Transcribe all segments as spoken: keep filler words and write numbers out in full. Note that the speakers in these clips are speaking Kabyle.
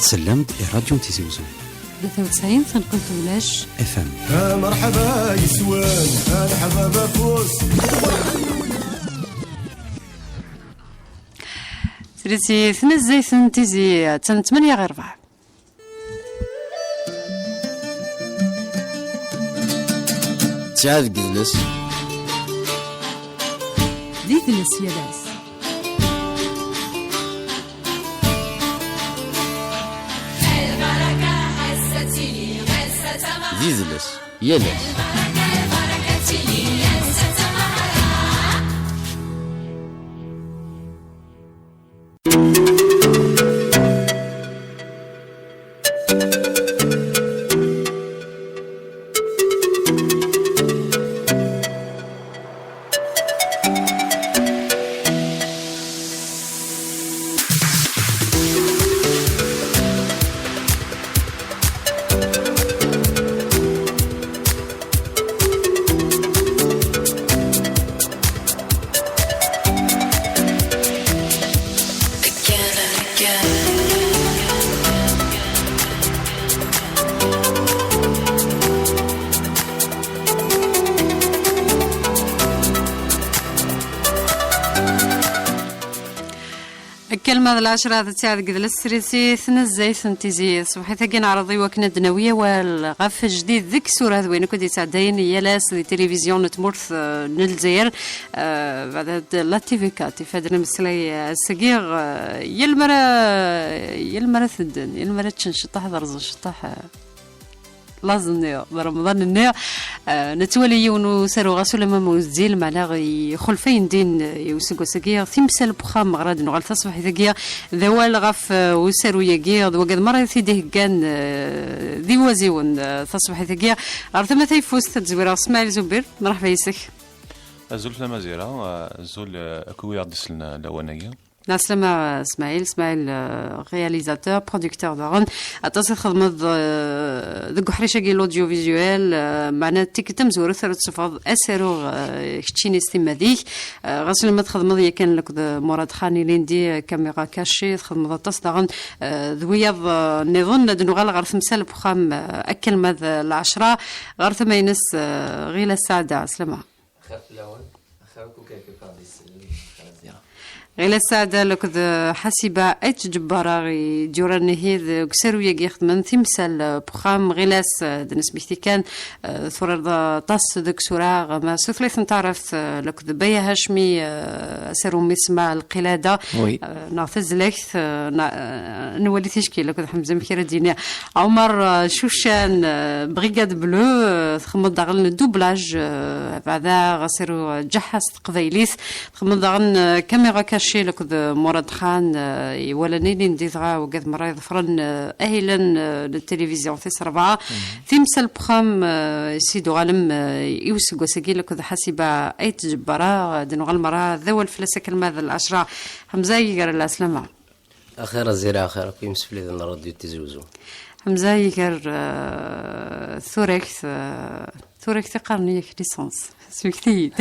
Tellamt i Radyu n Tizi Uzzu. Tlata u tesɛin taneqqumt ulac. F M. Merḥba yes-wen, a leḥbab afus. Srid si tnezzayt n Tizi, attan tmanya ɣer rebɛa. Tesɛa deg idles. D idles yal ass. D idles yal ass. Akkalma d lɛecra d ttiɛad deg idles srid si tnezzayt n Tizi. Ṣṣbeḥ-agi neɛreḍ i wakken ad d-nawi awal ɣef jdid deg tura d wayen akk i d-yettɛeddayen yal ass di tilivizyu n tmurt, eh, n Lezzayer. Eh, beɛda d la T V quatre, ifadden ameslay, eh, ass-agi, eh, yal mi ara, yal mi ara tedden, yal mi ara ččen ciṭṭaḥ, ad rẓen ciṭṭaḥ, eh, laẓ-nni, d Remḍan-nni. Eh, nettwali yiwen usaru, ɣas ulamma ma uzzil, meɛna ixulef ayen din, eh, i useggas-agi, timsal n uxxam, ɣer ad nuɣal taṣebḥit-agi, d awal ɣef, eh, usaru-agi, d wagad merra i t-id-iheggan, eh, d iwaziwen, eh, taṣebḥit-agi. Ɣer tama tayeffust, ad zwireɣ Smaɛil Zubir, mreḥba yes-k. Azul fell-am a Zira, eh, azul, eh, akk i wi aɣ-d-isellen, eh, lawan-agi. Lɛeslama, Smaɛil, Smaɛil, eh, réalisateur, producteur daɣen. Aṭas i txedmeḍ, eh, deg uḥric-agi, l'audiovisuel, eh, meɛna tikkelt tamezwarut ara d-tessufɣeḍ asaru, eh, keččini s timmad-ik. Eh, ɣas lemma txedmeḍ yakan akked Murad Xan ilindi, eh, caméra cachée, txedmeḍ aṭas daɣen, eh, d wiyaḍ, eh, nniḍen. Ad nuɣal ɣer temsal n uxxam, eh, akken ma d lɛecra, ɣer tama-ines, eh, Ɣila Saɛda, ɛeslama. Xir fell-awen, xir akk i kra d-isellen, xir a Zira. Ɣila Saɛda akked, eh, Ḥasiba Ayt Ǧebbara i d-yuran ihi deg usaru-agi ixedmen timsal, eh, n uxxam. Ɣilas, eh, d nesmekti kan, eh, turareḍ aṭas deg usura, ma s tutlayt n taɛrabt, eh, akked Baya Hacmi, eh, asaru mi tsemma Lqilada, oui, eh, neɣ Tazlakt, eh, na-, eh, nwali tickil akked Ḥemza, amek ara d-yini, Ɛumar, eh, Cucan, eh, Brigade Bleue, eh, txedmeḍ daɣen le doublage, eh, beɛda asaru, eh, Ǧaḥa s teqbaylit. Txedmeḍ daɣen, eh, caméra cachée akked, eh, Murad Xan, eh, iwalan ilindi dɣa wagad merra iḍefren, eh, ahilan, eh, n tilivizyu tis rebɛa. Mhm. Timsal n uxxam, eh, si d-uɣalem, eh, i useggas-agi akked Ḥasiba Ayt Ǧebbara, eh, d-nuɣal merra d awal fell-as akken ma d lɛecra. Ḥemza Yiger, lɛeslama. Axir a Zira, axir akk imsefliden n Radyu Tizi Uzzu. Ḥemza Yiger, eh, turagt, eh, turagt i qqaren yak licence. Smekti-yi-d.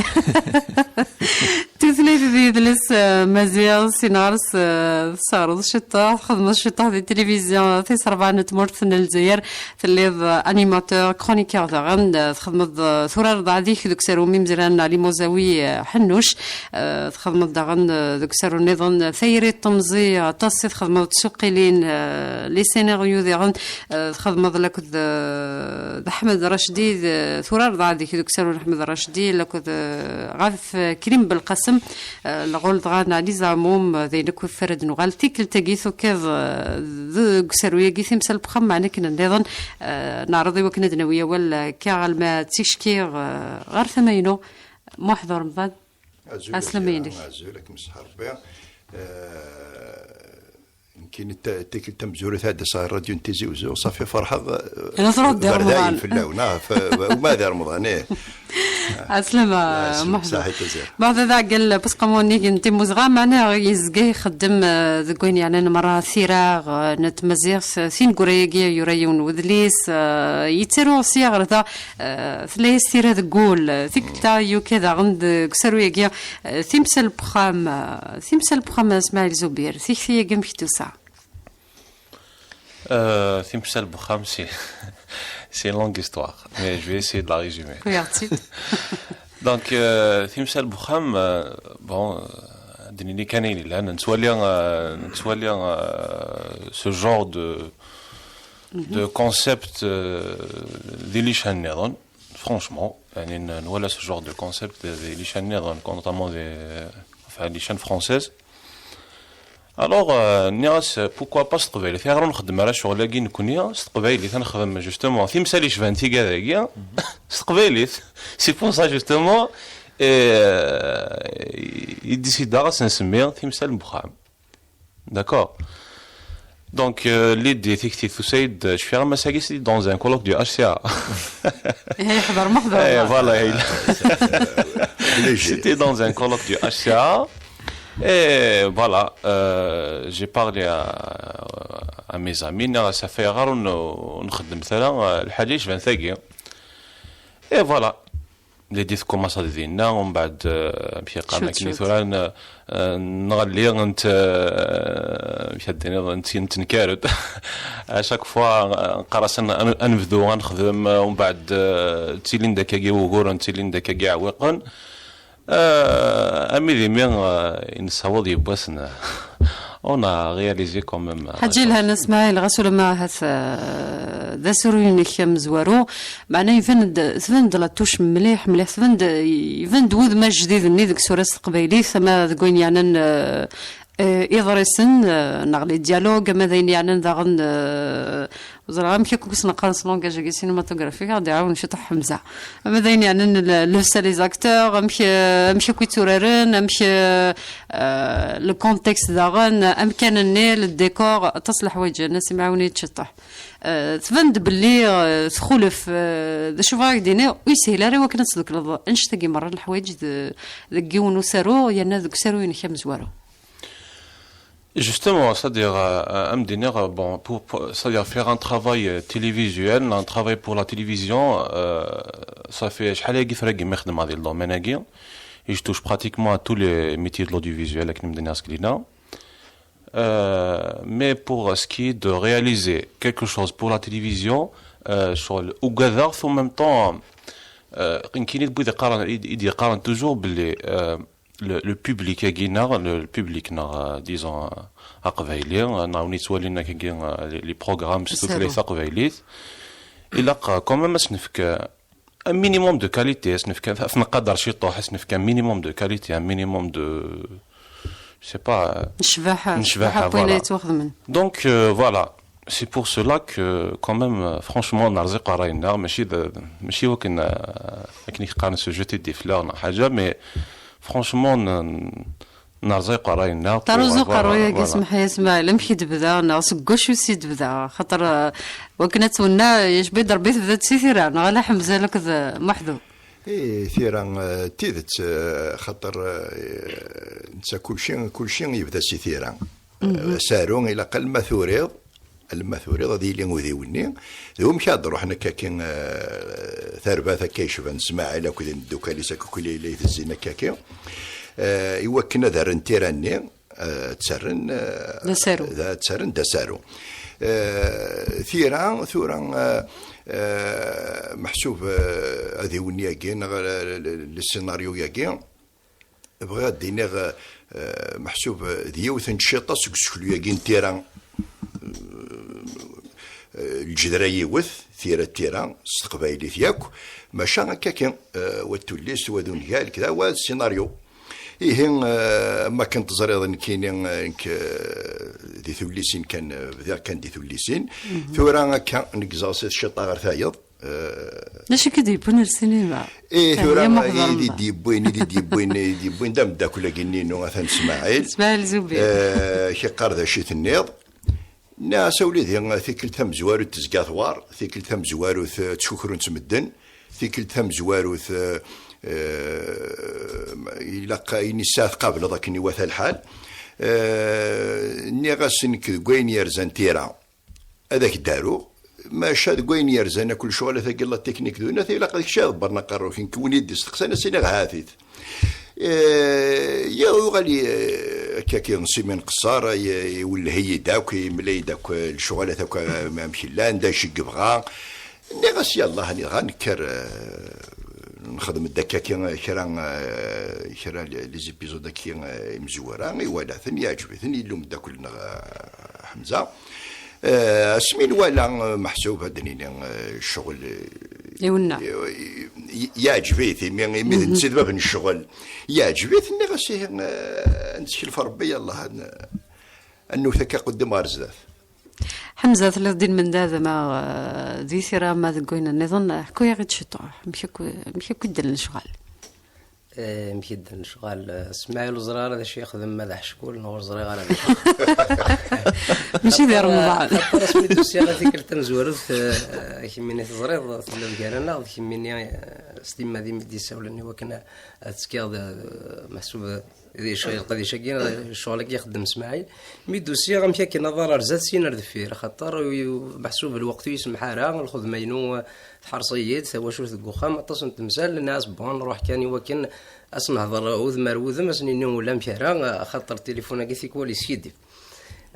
Tutlayt d yidles, eh, maziɣ, sin ɣer-s, eh, tesseɣreḍ ciṭṭaḥ, txedmeḍ ciṭṭaḥ di tilivizyu tis rebɛa n tmurt n Lezzayer, telliḍ, eh, animateur, chroniqueur daɣen, eh, txedmeḍ, eh, turareḍ ɛad-ik deg usaru n imezran Ali Muzawi, eh, Ḥennuc, eh, txedmeḍ daɣen, eh, deg usaru nniḍen, eh, Tayri n temẓi, aṭas i txedmeḍ, tsuqilin, eh, les scénarios diɣen, eh, txedmeḍ lakked, eh, d Ḥmed Racdi, d, turareḍ ɛad-ik deg usaru n Ḥmed Racdi, lakked, eh, ɣef, eh, Krim Belqasem, eh, le rôle dɣa n Ali Zamum, eh, d ayen akk ɣef ara d-nuɣal tikkelt-agi tukiḍ, eh, deg usaru-agi timsal n uxxam, meɛna akken nniḍen, eh, neɛreḍ i wakken ad d-nawi awal, eh, akka alma d ticki, eh, ɣer tama-inu, Muḥ d Remḍan. Azul a Zira, azul, ad kem-yesseḥ Rebbi. Eh, nekkini ta-, tikkelt tamezwarut ad d-aseɣ i Radyu n Tizi Uzzu, ṣafi ferḥeɣ, eh, berdayen fell-awen, ah, f-, uma d Remḍan, ih. Ɛeslama, Muḥ d Remḍan. Saḥit a Zira. Baɛda d aɛeggal n usqamu-nni n timmuzɣa, meɛna yezga ixeddem, eh, deg wayen yeɛnan merra tira, eh, n tmaziɣt, eh, tineggura-agi yura yiwen wedlis, eh, yettaru sya ɣer da, Eh, tella-yas tira deg wul, eh, tikkelt-a yuki daɣen deg usaru-agi, eh, timsal n uxxam, eh, timsal n uxxam, eh, Smaɛil Zubir, tikti-agi amek tusa? Euh, Timsal Bukham, c'est c'est une longue histoire, mais je vais essayer de la résumer. Regarde. Donc, euh, Timsal Bukham, euh, bon, euh, d nini kan ayen yellan, nettwali, euh, nettwali, euh, ce genre de, de concept, euh, di lican nniḍen, franchement, yani, n-, nwala ce genre de concept di lican nniḍen, notamment des, enfin, les chaînes françaises. Alors, euh, nniɣ-as, pourquoi pas s teqbaylit? Ayɣer ur nxeddem ara ccɣel-agi nekkni s teqbaylit? Ad nexdem, justement, timsal icban tigad-agi s teqbaylit. C'est pour ça, justement, et, euh, i décideɣ ad s-nsemmi Timsal n Buxxam. D'accord. Donc, euh, l'idée, tikti tusa-yi-d, je suis ramassé ici dans un colloque du H C A. Eh, حضر محضر. Eh, voilà, il- Léger. C'était dans un colloque du H C A. Et voilà, euh, j'ai parlé à, à mes amis, nniɣ-as ɣef ayɣer ur n-, ur nxeddem ara, euh, lḥaǧa yecban tagi. Et voilà. L'idée tecommença dinna, umbeɛd, euh, amek i qqaren akken i tura, n-, euh, nɣelli, nt-, euh, amek ad d-tiniḍ, nt-, nettenkar-d. À chaque fois, euh, nqqar-asen, ad n-, ad nebdu, ad nexdem, euh, umbeɛd, euh, ttilin-d akkagi wuguren, ttilin-d akkagi iɛewwiqen. Euh, armi d imi, euh, i nessaweḍ yiwwas n-, on a réalisé quand même, euh, Ḥaǧi Lhan Smaɛil, ɣas ulamma ahat, euh, d asaru-inek amezwaru, meɛna iban-d, tban-d la touche mliḥ, mliḥ, tban-d, iban-d wudem ajdid-nni deg tura s teqbaylit, ama deg wayen yeɛnan, euh, euh, iḍrisen, euh, neɣ les dialogues, ama d ayen yeɛnan daɣen, euh, ur ẓriɣ amek akk i s-neqqaren s langage-agi cinématographique, ad d-iɛawen ciṭuḥ Ḥemza. Ama d ayen yeɛnan l-, llebsa, les acteurs, amek, euh, amek akk i tturaren, amek, euh, euh, le contexte daɣen, amkan-nni, le décor, aṭas n leḥwayeǧ, Nna Sima, ɛawen-iyi-d ciṭuḥ. Euh, tban-d belli, euh, txulef, euh, d acu bɣiɣ ad ak-d-iniɣ, ur yeshil ara i wakken ad tdukleḍ annect-agi merra n leḥwayeǧ d-, deg yiwen usaru, yerna deg usaru-inek amezwaru. Justement, c'est-à-dire, euh, euh, am d-iniɣ, euh, bon, pour, pour, c'est-à-dire faire un travail, euh, télévisuel, un travail pour la télévision, euh, ça fait شحال agi tura i xedmeɣ di le domaine-agi, et je touche pratiquement à tous les métiers de l'audiovisuel, akken i m-d-nniɣ seg lina. Euh, mais pour ce qui est de réaliser quelque chose pour la télévision, euh, ccɣel ugadeɣ-t, en même temps, euh, nekkini d wid yeqqaren, i d-, i d-yeqqaren toujours belli, euh, le, le public agi, neɣ le, le public, neɣ, euh, disons, euh, aqbayli, euh, neɣ win yettwalin akkagi, euh, les, les programmes s tutlayt taqbaylit, ilaq, euh, quand même ad s-nefk, euh, un minimum de qualité, ad s-nefk, ad s-nqader ciṭuḥ, ad s-nefk un minimum de qualité, un minimum de, je sais pas, euh, n ccbaḥa, n ccbaḥa, voilà. Donc, euh, voilà. C'est pour cela que, quand même, euh, franchement, nerẓa iqerray-nneɣ, mačči d, mačči wakken, euh, akken i qqaren se jeter des fleurs neɣ ḥaǧa, mais franchement, n-, nerẓa iqerray-nneɣ. Terẓa uqerruy-agi, voilà. Smeḥ-iyi a Smaɛil, amek i d-tebda, neɣ seg wacu i d-tebda? Xaṭer, euh, wakken ad twenna, yecba-d Rebbi tebda-d si tira, neɣ ala Ḥemza akked, euh, Muḥdu? Eh, tira, eh, d tidet, eh, xaṭer, eh, netta kulci, kulci yebda si tira. Eh, asaru ilaq alma turiḍ, alma turiḍ ad yili udiw-nni. D umek ad d-ruḥen akka-ki, eh, tarbat akka yecban Smaɛil akked imeddukal-is akka akk la, la itezzin akka-ki. Eh, i wakken ad rren tira-nni, eh, ttarren, eh, d asaru. Da, ttarren d asaru. Eh, tira, tura, eh, eh, meḥsub, eh, adiwenni-agi, neɣ l-, l-, l-, le scénario-agi, bɣiɣ ad d-iniɣ, eh, meḥsub, eh, d yiwet n tciṭa seg useklu-agi n tira, eh, lǧedra yiwet, tira d tira, s teqbaylit yakk, maca akka kan, eh, wa d tullist, wa d ungal, kda, wa d scénario. Ihi, eh, am wakken teẓriḍ, nekkini, eh, nekk, eh, di tullisin kan, eh, bdiɣ kan di tullisin. Tura akka, neggzeɣ si tciṭa ɣer tayeḍ. Eh, d acu i k-id-yewwin ar ssinima? Eh, tura, i d-yewwin, i d-yewwin, i d-yewwin, d ameddakel-agi-nni-inu, atan Smaɛil. Smaɛil Zubir. Eh, k-iqqar d acu i tenniḍ. Nniɣ-as a wlidi, tikkelt tamezwarut tezga twar, tikkelt tamezwarut, eh, ttkukrun-tt medden, tikkelt tamezwarut, eh, eh, ilaq ayen i tesɛa tqableḍ akken iwata lḥal. Eh, nniɣ-as nekk deg wayen yerzan tira, ad ak-d-aruɣ, maca deg wayen yerzan akk lecɣal-agi, la technique d winat, ilaq d kečč ad ḍebbren aqerru-k, nekk win i d-isteqsan, ad s-iniɣ ha-t-it. Eh, yuɣal, eh, Akka ki si mi nqeṣṣer, i-, iwelleh-iyi-d akk, imla-yi-d akk, eh, lecɣalat akk, eh, amek llan, d acu i yebɣa. Nniɣ-as, yallah, nniɣ, ad nekker, eh, nexdem-d akka ki, kra, eh, kra li-, les épisodes akka, eh, imezwura, iwala-ten, yeɛǧeb-iten, yella umeddakel-nneɣ, eh, Ḥemza. Eh, asmi nwala, eh, meḥsub ad d-nini, eh, ccɣel, eh, Iwenneɛ. i-, i-, yeɛǧeb-it, imi, imi d netta i d bab n ccɣel. Yeɛǧeb-it, nniɣ-as, ihi, eh, ad nettkel ɣef Rebbi, yallah, ad n-, ad nwet akka aqeddem ɣer zdat. Ḥemza, telliḍ din mendad ma, eh, di tira ma deg wayen nniḍen, ḥku-yaɣ-id ciṭuḥ. Amek akk, amek akk i ddan lecɣal? Eh, amek i ddan lecɣal? Eh, Smaɛil ur ẓriɣ ara d acu yexdem, ma d aḥeckul neɣ ur ẓriɣ ara d acu. Mačči di Remḍan. Xaṭer asmi d-usiɣ a tikkelt tamezwarut, eh, kemmini teẓriḍ, telliḍ gar-aneɣ, d kemmini, eh, s timmad i mi d-yessawlen i wakken ad tekkiḍ, eh, meḥsub, eh, di ccɣel qadic-agi, ccɣel-agi ixeddem Smaɛil. Mi d-usiɣ, amek akken aḍar ar zdat, syin ar deffir, axaṭer, u-, u-, meḥsub lweqt ur yesmeḥ ara, lxedma-inu, eh, tḥerṣ-iyi-d, tawacult deg uxxam, aṭas n temsal, nniɣ-as, bon, nruḥ kan i wakken ad s-nehder udem ar wudem, ad s-nini ulamek ara, axaṭer tilifun-agi tikwal yeskiddib.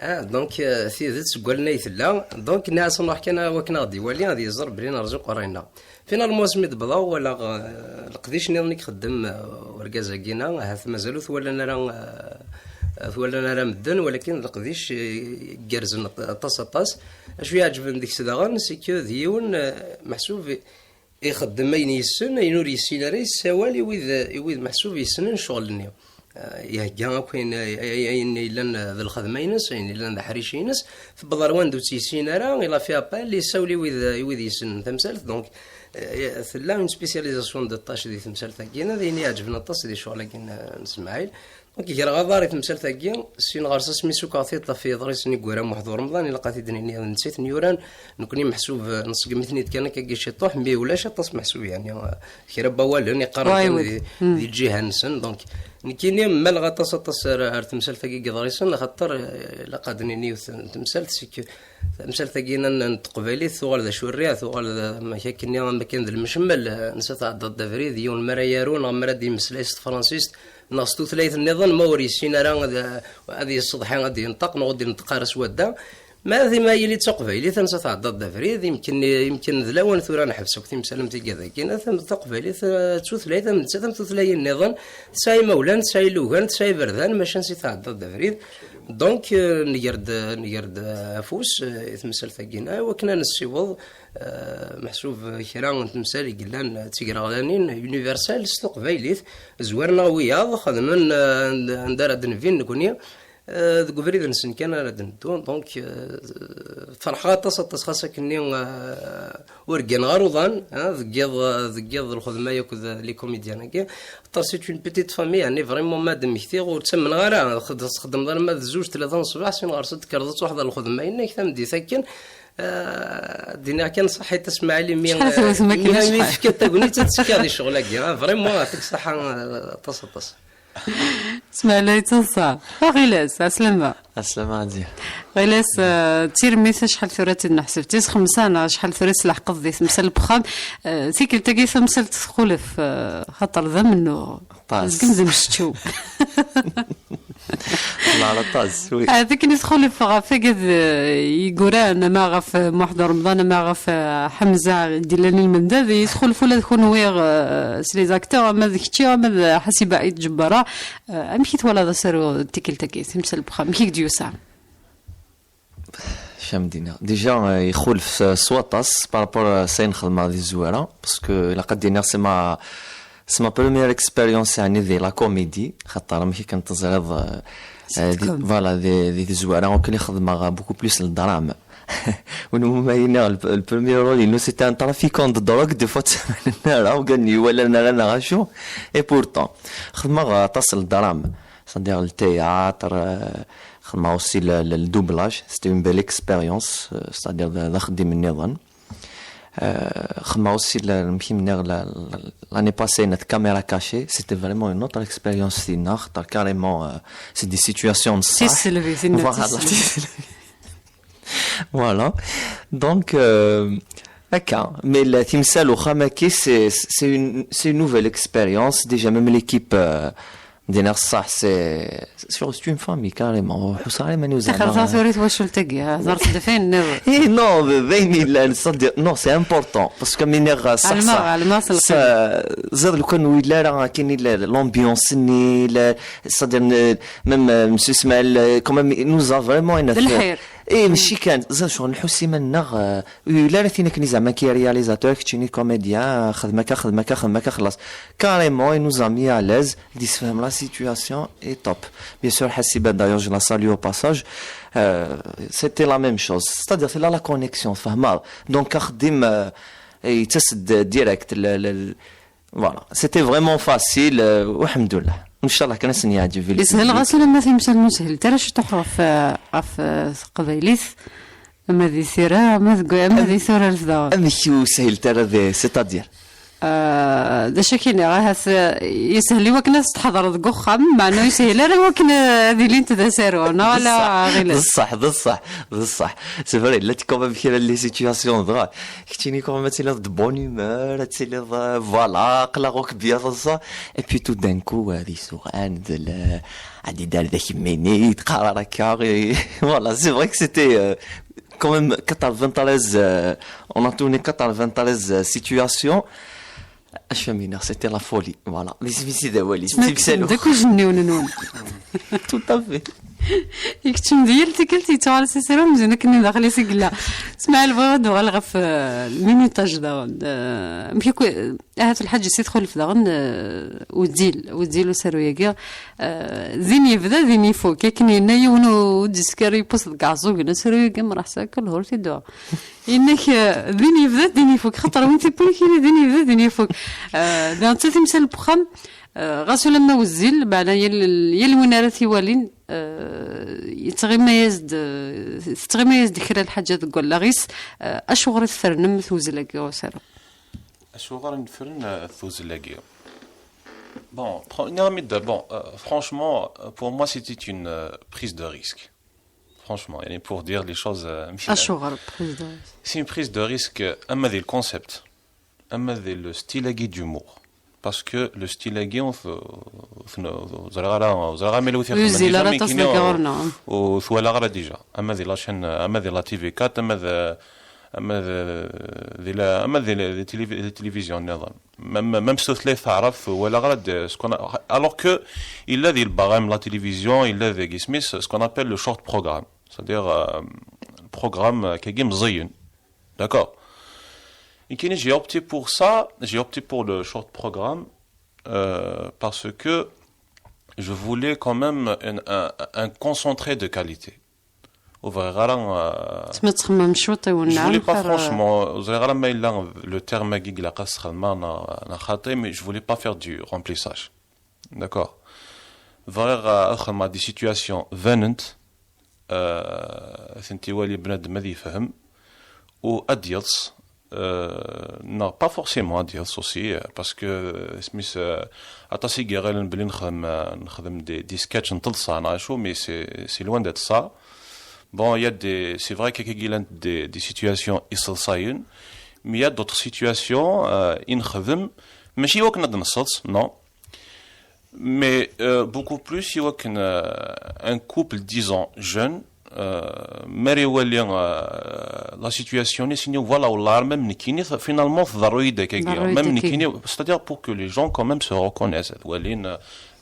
Ah, donc, euh, tidet seg wallen ay tella. Donc, nniɣ-as nruḥ kan wakken ad ɣ-d-iwali, ad yeẓer belli nerza uqerray-nneɣ. Finalement, asmi d-wwḍeɣ, walaɣ, euh, leqdic nniḍen i ixeddem, euh, urgaz-agi-na, ahat mazal ur t-walan ara, euh, ur t-walan ara medden, walakin d leqdic, euh, igerrzen aṭ-, aṭas, aṭas. Acu iɛeǧben deg-s daɣen, c'est que d yiwen, euh, meḥsub ixeddem ayen yessen, ayen ur yessin ara yessawal i wid, i wid meḥsub yessnen ccɣel-nni. Eh, ihegga akk ayen, ayen yellan d lxedma-ines, ayen yellan d aḥric-ines, tewweḍ ar wanda ur tt-yessin ara, il a fait appel, yessawel i wid, i wid yessnen tamsalt, donc, eh, tella une spécialisation de tâche di temsalt-agi, d ayen iɛeǧben aṭas di ccɣel-agi n, n Smaɛil. Donc, greɣ aḍar i temsalt-agi, syin ɣer-s asmi sukkeɣ tiṭ ɣef yeḍrisen i yura Muḥ d Uremḍan, ilaq ad t-id-nini d netta i ten-yuran, nekni meḥsub, eh, nṣeggem-iten-id kan akka ciṭuḥ, mi ulac aṭas meḥsub, yeɛni, eh, kra n wawalen i qqaren kan di, di lǧiha-nsen. Donc, nekkini mmaleɣ aṭas, aṭas ar, ar temsalt-agi n yeḍrisen, axaṭer, eh, ilaq ad d-nini yiwet n temsalt, c'est que tamsalt-agi n, n teqbaylit tuɣal d acu rriɛ, tuɣal d, am, akkenni am akken d lemcemmel, eh, nsa tɛeddaḍ-d abrid, yiwen mi ara yaru neɣ mi ara d-yemmeslay s tefransist, neɣ s tutlayt nniḍen, ma ur yessin ara ad, ad yesseḍḥi, ad yenṭeq, neɣ ur d-yenṭeq ara s wadda. Ma d ma yili d taqbaylit, ansa tɛeddaḍ d abrid, imken, imken d lawan tura neḥbes akk timsal am tigad-agi, tam-, taqbaylit, eh, d tutlayt am nettat am tutlayin nniḍen, tesɛa imawlan, tesɛa ilugan, tesɛa iberdan, maca ansi tɛeddaḍ d abrid. Donc, eh, nger-d, nger-d, eh, afus, eh, i temsalt-agi, i wakken ad nessiweḍ, eh, meḥsub kra n temsal i yellan d tigreɣlanin, universal, s teqbaylit, zwaren-aɣ wiyaḍ, xedmen, eh, anda, anda ara d-nbin nekni, eh, deg ubrid-nsen kan ara d-neddu. Donc, eh, ferḥeɣ aṭas, aṭas, xas akkenni, eh, ur gganeɣ ara uḍan, eh, deg yiḍ, deg yiḍ lxedma akked les comédiens-agi. Xaṭer c'est une petite famille, yeɛni vraiment ma d-mmektiɣ ur ttamneɣ ara, xed-, txeddmeḍ alamma d zuǧ, tlata n ṣṣbeḥ, syin ɣer-s ad d-tekkreḍ ad truḥeḍ ɣer lxedma-inek, tameddit akken, eh, ad d-iniɣ kan ṣaḥit a Smaɛil imi, Acḥal eh, tewtem akken imi, imi acḥal? Tefkiḍ tagnit ad tekkiḍ di ccɣel-agi, ah, vraiment, yeɛṭik ṣṣeḥḥa, eh, aṭas, aṭas. Smaɛil yettaḍsa. A Ɣilas, ɛeslama. Ɛeslama, Ɛziz. Ɣilas, eh, d tirmit acḥal tura tt-id-neḥseb, tis xemsa neɣ acḥal tura i tleḥqeḍ di temsal n wexxam. Eh, tikkelt-agi tamsalt txulef, eh, xaṭer d amennuɣ. Aṭas. Azgen d amceččew. Ṭṭes, oui. Ah, d akken i txulef ɣef wigad, eh, yeggran, ama ɣef, eh, Muḥ D Remḍan, ama ɣef, eh, Ḥemza i d-illan i lmendad, i txulef ula d kunwi, eh, s les acteurs, ama d kečči, ama d Ḥasiba Ait Ǧebbara. Eh, amek i twalaḍ asaru n tikkelt-agi, timsal n wexxam, amek i k-d-yusa? Acu am d-iniɣ? Déjà, eh, ixulef s, s waṭas par rapport, eh, s ayen xedmeɣ di tezwara, parce que ilaq ad d-iniɣ c'est ma, c'est ma première expérience, yeɛni, di la comédie, xaṭer amek akken teẓriḍ, eh, eh, di, sitcom, voilà, di, di tezwara, akken i xedmeɣ, eh, beaucoup plus le drame. Win umi ma iniɣ, le, le premier rôle inu, c'était un trafiquant de drogue, des fois, ur t-ttamen ara, ur gganen iwalan ara neɣ acu. Et pourtant, xedmeɣ aṭas le drame, c'est-à-dire le théâtre, euh, xedmeɣ aussi le, le, le doublage, c'était une belle expérience, euh, c'est-à-dire d, d axeddim nniḍen. Euh, xedmeɣ aussi le, amek i m-nniɣ, la, la, l'année passée, la caméra cachée, c'était vraiment une autre expérience, tinna, xaṭer carrément, euh, c'est des situations n ṣṣeḥ. Tiselbi, tinna. Voilà, tiselbi. Voilà. Donc, euh, akka. Mais la timsal uxxam-agi, c'est, c'est une, c'est une nouvelle expérience. Déjà, même l'équipe, euh, Dinaɣ ṣṣaḥ, c'est, c'est une famille, carrément. Ur ḥusseɣ ara iman-iw zeɛma. Tixer tura i twacult-agi, hḍert-d ɣef wayen nniḍen. Eh, non, d ayen yellan, c'est-à-dire, non, c'est important, parce que mi nniɣ ṣṣaḥ, ɛelmeɣ, ṣṣaḥ, ɛelmeɣ s lqima. Ẓer lukan ur yelli ara akken, l'ambiance-nni, la, c'est-à-dire, ne-, même, euh, monsieur Ismaël, euh, quand même, il nous a vraiment, il a fait, lḥir. Eh, mačči kan, ẓer, ccɣel nḥuss iman-nneɣ, euh, ur yelli ara tin akken zeɛma ki réalisateur, keččini comédien, xdem akka, xdem akka, xdem akka, xellas. Carrément, il nous a mis à l'aise, d-yessefhem la situation, et top. Bien sûr, Hassiba, d'ailleurs, je la salue au passage, euh, c'était la même chose. C'est-à-dire, c'est là la connexion, tfehmeḍ. Donc, axeddim, euh, yettas-d direct, le, le, le, voilà. C'était vraiment facile, euh, والحمد لله. إن شاء الله كان سنياجي في Yeshel ɣas ulamma timsal ur nshil ara ciṭuḥ ɣef, ɣef, euh, teqbaylit. Ama di tira, ama deg, ama di turart daɣen. Amek ur shilt ara di, c'est-à-dire? Euh, d acu akka i nniɣ, ahat, euh, yeshel i wakken ad s-tḥeḍreḍ deg uxxam, meɛna ur yeshel ara i wakken, euh, ad ilint d asaru, neɣ ala ɣilad? D ṣṣeḥ, d ṣṣeḥ, d ṣṣeḥ. C'est vrai, llant quand même kra n les situations dɣa. Keččini quand même ad tiliḍ de bonne humeur, ad tiliḍ, euh, voilà, aql-aɣ akk bien, et puis tout d'un coup, euh, ad d-isuɣan, ad d-idar d akemmini, teqqar akka, et voilà, c'est vrai que c'était, euh, quand même quatre-vingt-treize, euh, on a tourné quatre-vingt-treize, euh, situations. Acu am-iniɣ, c'était la folie. Voilà. D isem-is i d awal-is. Tkemmlem-d akk ijenniwen-nwen. Tout à fait. Ikeččem di yal tikkelt yettuɣal s asaru amzun akken daxel-is i yella. Smaɛil, bɣiɣ ad d-uɣaleɣ ɣef, euh, le minutage daɣen. Euh, amek akk, euh, ahat Lḥaǧ Si Txulef daɣen, euh, wezzil, wezzil usaru-agi. Euh, din yebda, din ifuk. Akken yenna yiwen ur d-iskar yiwwas deg Iɛeẓẓugen, asaru-agi mraḥ s akka lehur t-id-uɣ. Yenna-k, euh, din yebda, din ifuk. Xaṭer win tiwwin kini din yebda, din ifuk. Euh, d netta timsal n wexxam, euh, ɣas ulamma wezzil, meɛna yal, yal win ara t-iwalin, euh, yettɣima-yas-d, euh, tettɣima-yas-d kra lḥaǧa deg wallaɣ-is. Euh, acuɣer i tfernem tewzel-agi usaru? Acuɣer i nefren, euh, tewzel-agi? Bon, pr-, bon, euh, franchement, euh, pour moi, c'était une, euh, prise de risque. Franchement, يعني, pour dire les choses, euh, amek i llant. Acuɣer prise de risque? C'est une prise de risque, euh, ama di le concept, ama di le style-agi d'humour. Parce que le style-agi, ur t-, ur t-, ur ẓriɣ ara, ur ẓriɣ ara ma yella ur t-ixdem déjà, ara mais aṭas kini deg ɣur-neɣ. Ur t-walaɣ ara déjà. Ama di la chaîne, ama di la T V quatre, ama di, ama di, di la, ama di la, di télé-, di télévision niḍen. Même, même s tutlayt taɛrabt, ur walaɣ ara d-, ce qu'on a, alors que yella di lbaɣam, la télévision, yella deg isem-is, ce qu'on appelle le short programme. C'est-à-dire, euh, le programme, euh, akkagi meẓẓiyen. D'accord. Et kini, j'ai opté pour ça, j'ai opté pour le short programme, euh, parce que je voulais quand même un, un, un concentré de qualité. Ur bɣiɣ ara, euh, Tma txemmem cwiṭ i je voulais pas, franchement, ur ẓriɣ ara ma yella le terme-agi ilaq ad s-xedmeɣ neɣ, neɣ xaṭi, mais je voulais pas faire du remplissage. D'accord. Bɣiɣ, euh, ad xedmeɣ des situations banent, euh, ad tent-iwali bnadem ad yefhem, u ad yeḍs, euh, neɣ pas forcément ad yeḍs aussi, euh, parce que, euh, isem-is, euh, aṭas i iɣilen belli nexdem, euh, nexdem des, des sketchs n teḍsa neɣ acu, mais c'est, c'est loin d'être ça. Bon, il y a des, c'est vrai qu'il y a des, des situations iseḍsayen, mais il y a d'autres situations, euh, i nexdem, mačči i wakken ad nseḍs, non. Mais, euh, beaucoup plus, i wakken, euh, un couple, disons, jeune, euh, mi ara iwali, euh, la situation-nni, s-ini, voilà, wallah, même nekkini, finalement, tḍerru-yi-d akkagi. Même nekkini, c'est-à-dire pour que les gens, quand même, se reconnaissent. Ad walin,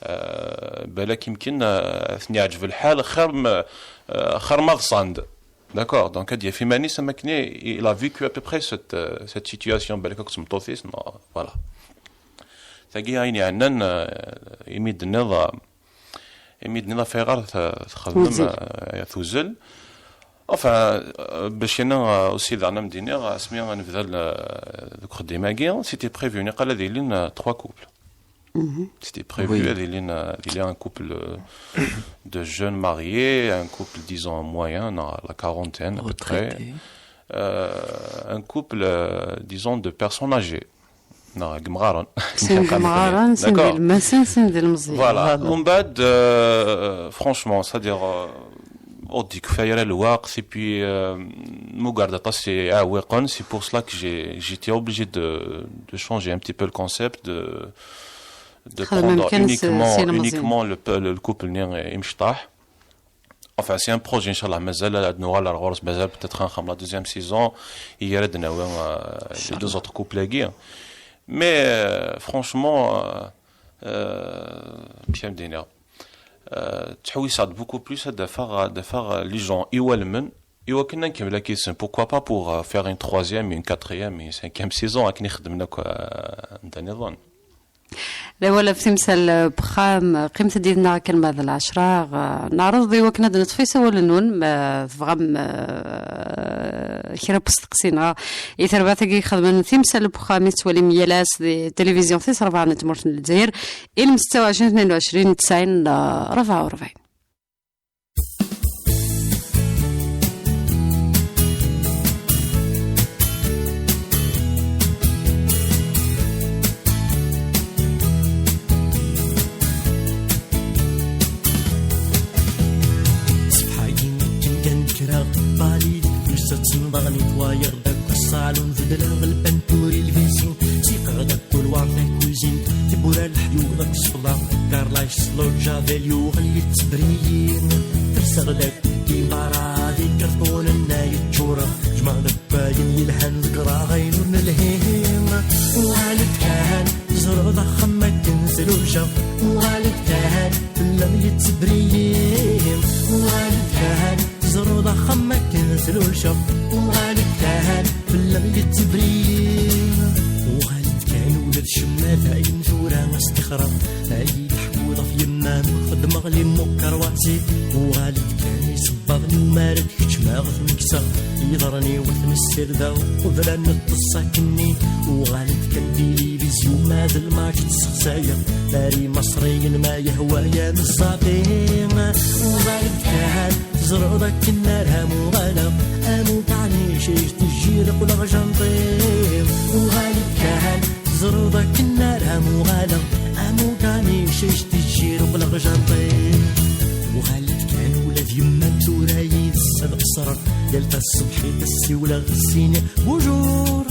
euh, balak yemken, euh, ad ten-yeɛǧeb lḥal, xir m-, euh, xir ma ḍsan-d. D'accord, donc ad yaf iman-is am akken il a vécu à peu près cette, euh, cette situation, balak akked tmeṭṭut-is, neɣ, voilà. Tagi ayen yeɛnan, euh, imi d-tenniḍ, euh, imi d-tenniḍ ɣef ayɣer t-, txedmem, euh, tewzel. Enfin, euh, bac yenna, euh, aussi daɣen am d-iniɣ, asmi ad nebda l-, deg uxeddim-agi, c'était prévu, niqal ad ilin, euh, trois couples. C'était prévu, ad ilin, euh, ad ilin un couple, euh, de jeunes mariés, un couple, disons, moyen, à la quarantaine à peu près. Retraités. Euh, un couple, euh, disons, de personnes âgées. Neɣ n yemɣaren. Sin d imɣaren, sin d ilmasen, sin d ilmeẓyen. Voilà. Umbeɛd, euh, franchement, c'est-à-dire, euh, ur d-yekfi ara lweqt, et puis, euh, mugger-d aṭas iɛewwiqen, c'est pour cela que j'ai, j'étais obligé de, de changer un petit peu le concept, de, de prendre uniquement, uniquement le, le, le couple-nni imecṭaḥ. Enfin, c'est un projet, inchallah, mazal ad nuɣal ar ɣur-s, mazal peut-être ad nxemmem la deuxième saison, i ara d-nawi, euh, les deux autres couples-agi. Mais, euh, franchement, euh, euh, amek ara d-iniɣ, euh, ttḥewwiseɣ-d beaucoup plus ad d-afeɣ, ad d-afeɣ, euh, les gens iwalmen, i wakken ad nkemmel akka yid-sen. Pourquoi pas pour, euh, faire une troisième, une quatrième, une cinquième saison, akken i xeddmen akk, euh, anda nniḍen. D awal ɣef timsal n wexxam, qqimet-d yid-neɣ akken ma d lɛecra, ɣ-, neɛreḍ i wakken ad neṭṭef isawalen-nwen, ma tebɣam, eh, kra n usteqsi neɣ i terbaɛt-agi ixedmen timsal n wexxam i tettwalim yal ass di tilivizyu tis rebɛa n tmurt n Lezzayer, ilem setta u ɛecrin tnin u ɛecrin tesɛin rebɛa u rebɛin. Ṣṣbeḥ-agi akken kan kkreɣ, ṭṭali deg ufus ad tenḍeɣ, netwayeɣ-d akk ṣṣalun, beddleɣ lpanturi, lbisin, siqeɣ-d akk kulwar, takuzint, tiwwura, leḥyuḍ akked ṣṣefḍa. Carla yesluǧa d yuɣal yettebri-yi. Terseɣ-d akk di berra, d ikerṭunen ay ččureɣ. Jmeɣ-d akk ayen yelhan, ḍeggreɣ ayen ur nelhi. Uɣal-d kan, tzerɛeḍ axxam akken tluleḍ. Uɣal-d kan, fell-am yettebri-yi. Uɣal-d kan, tzerɛeḍ axxam akken tluleḍ. Uɣal-d kan, fell-am yettebri-yi. Uɣal-d kan, ula d cemma dayen tura ad s-tixreḍ. Ay d-teḥkuḍ ɣef yemma-m, xeddmeɣ les mots croisés. Uɣal-d kan, isebbaḍen-iw mi ara d-keččmeɣ ad ten-kkseɣ. Iḍarren-iw ad ten-ssirdeɣ qbel ad neṭṭes akkenni. Uɣal-d kan, tilivizyu ma d lmač ttessexsayeɣ. Ar imaṣriyen ma yehwa-yam ẓẓaṭi. Uɣal-d kan, teẓreḍ akken ara m-uɣaleɣ. Am ukanic i k-tejjir qqleɣ janṭi. Uɣal-d kan, teẓreḍ akken ara m-uɣaleɣ. Am ukanic i k-tejjir qqleɣ janṭi. Uɣal-d kan, ula d yemma-m tura yid-s ad qeṣṣreɣ. Yal taṣebḥit ad ssiwleɣ, ad s-iniɣ bonjour.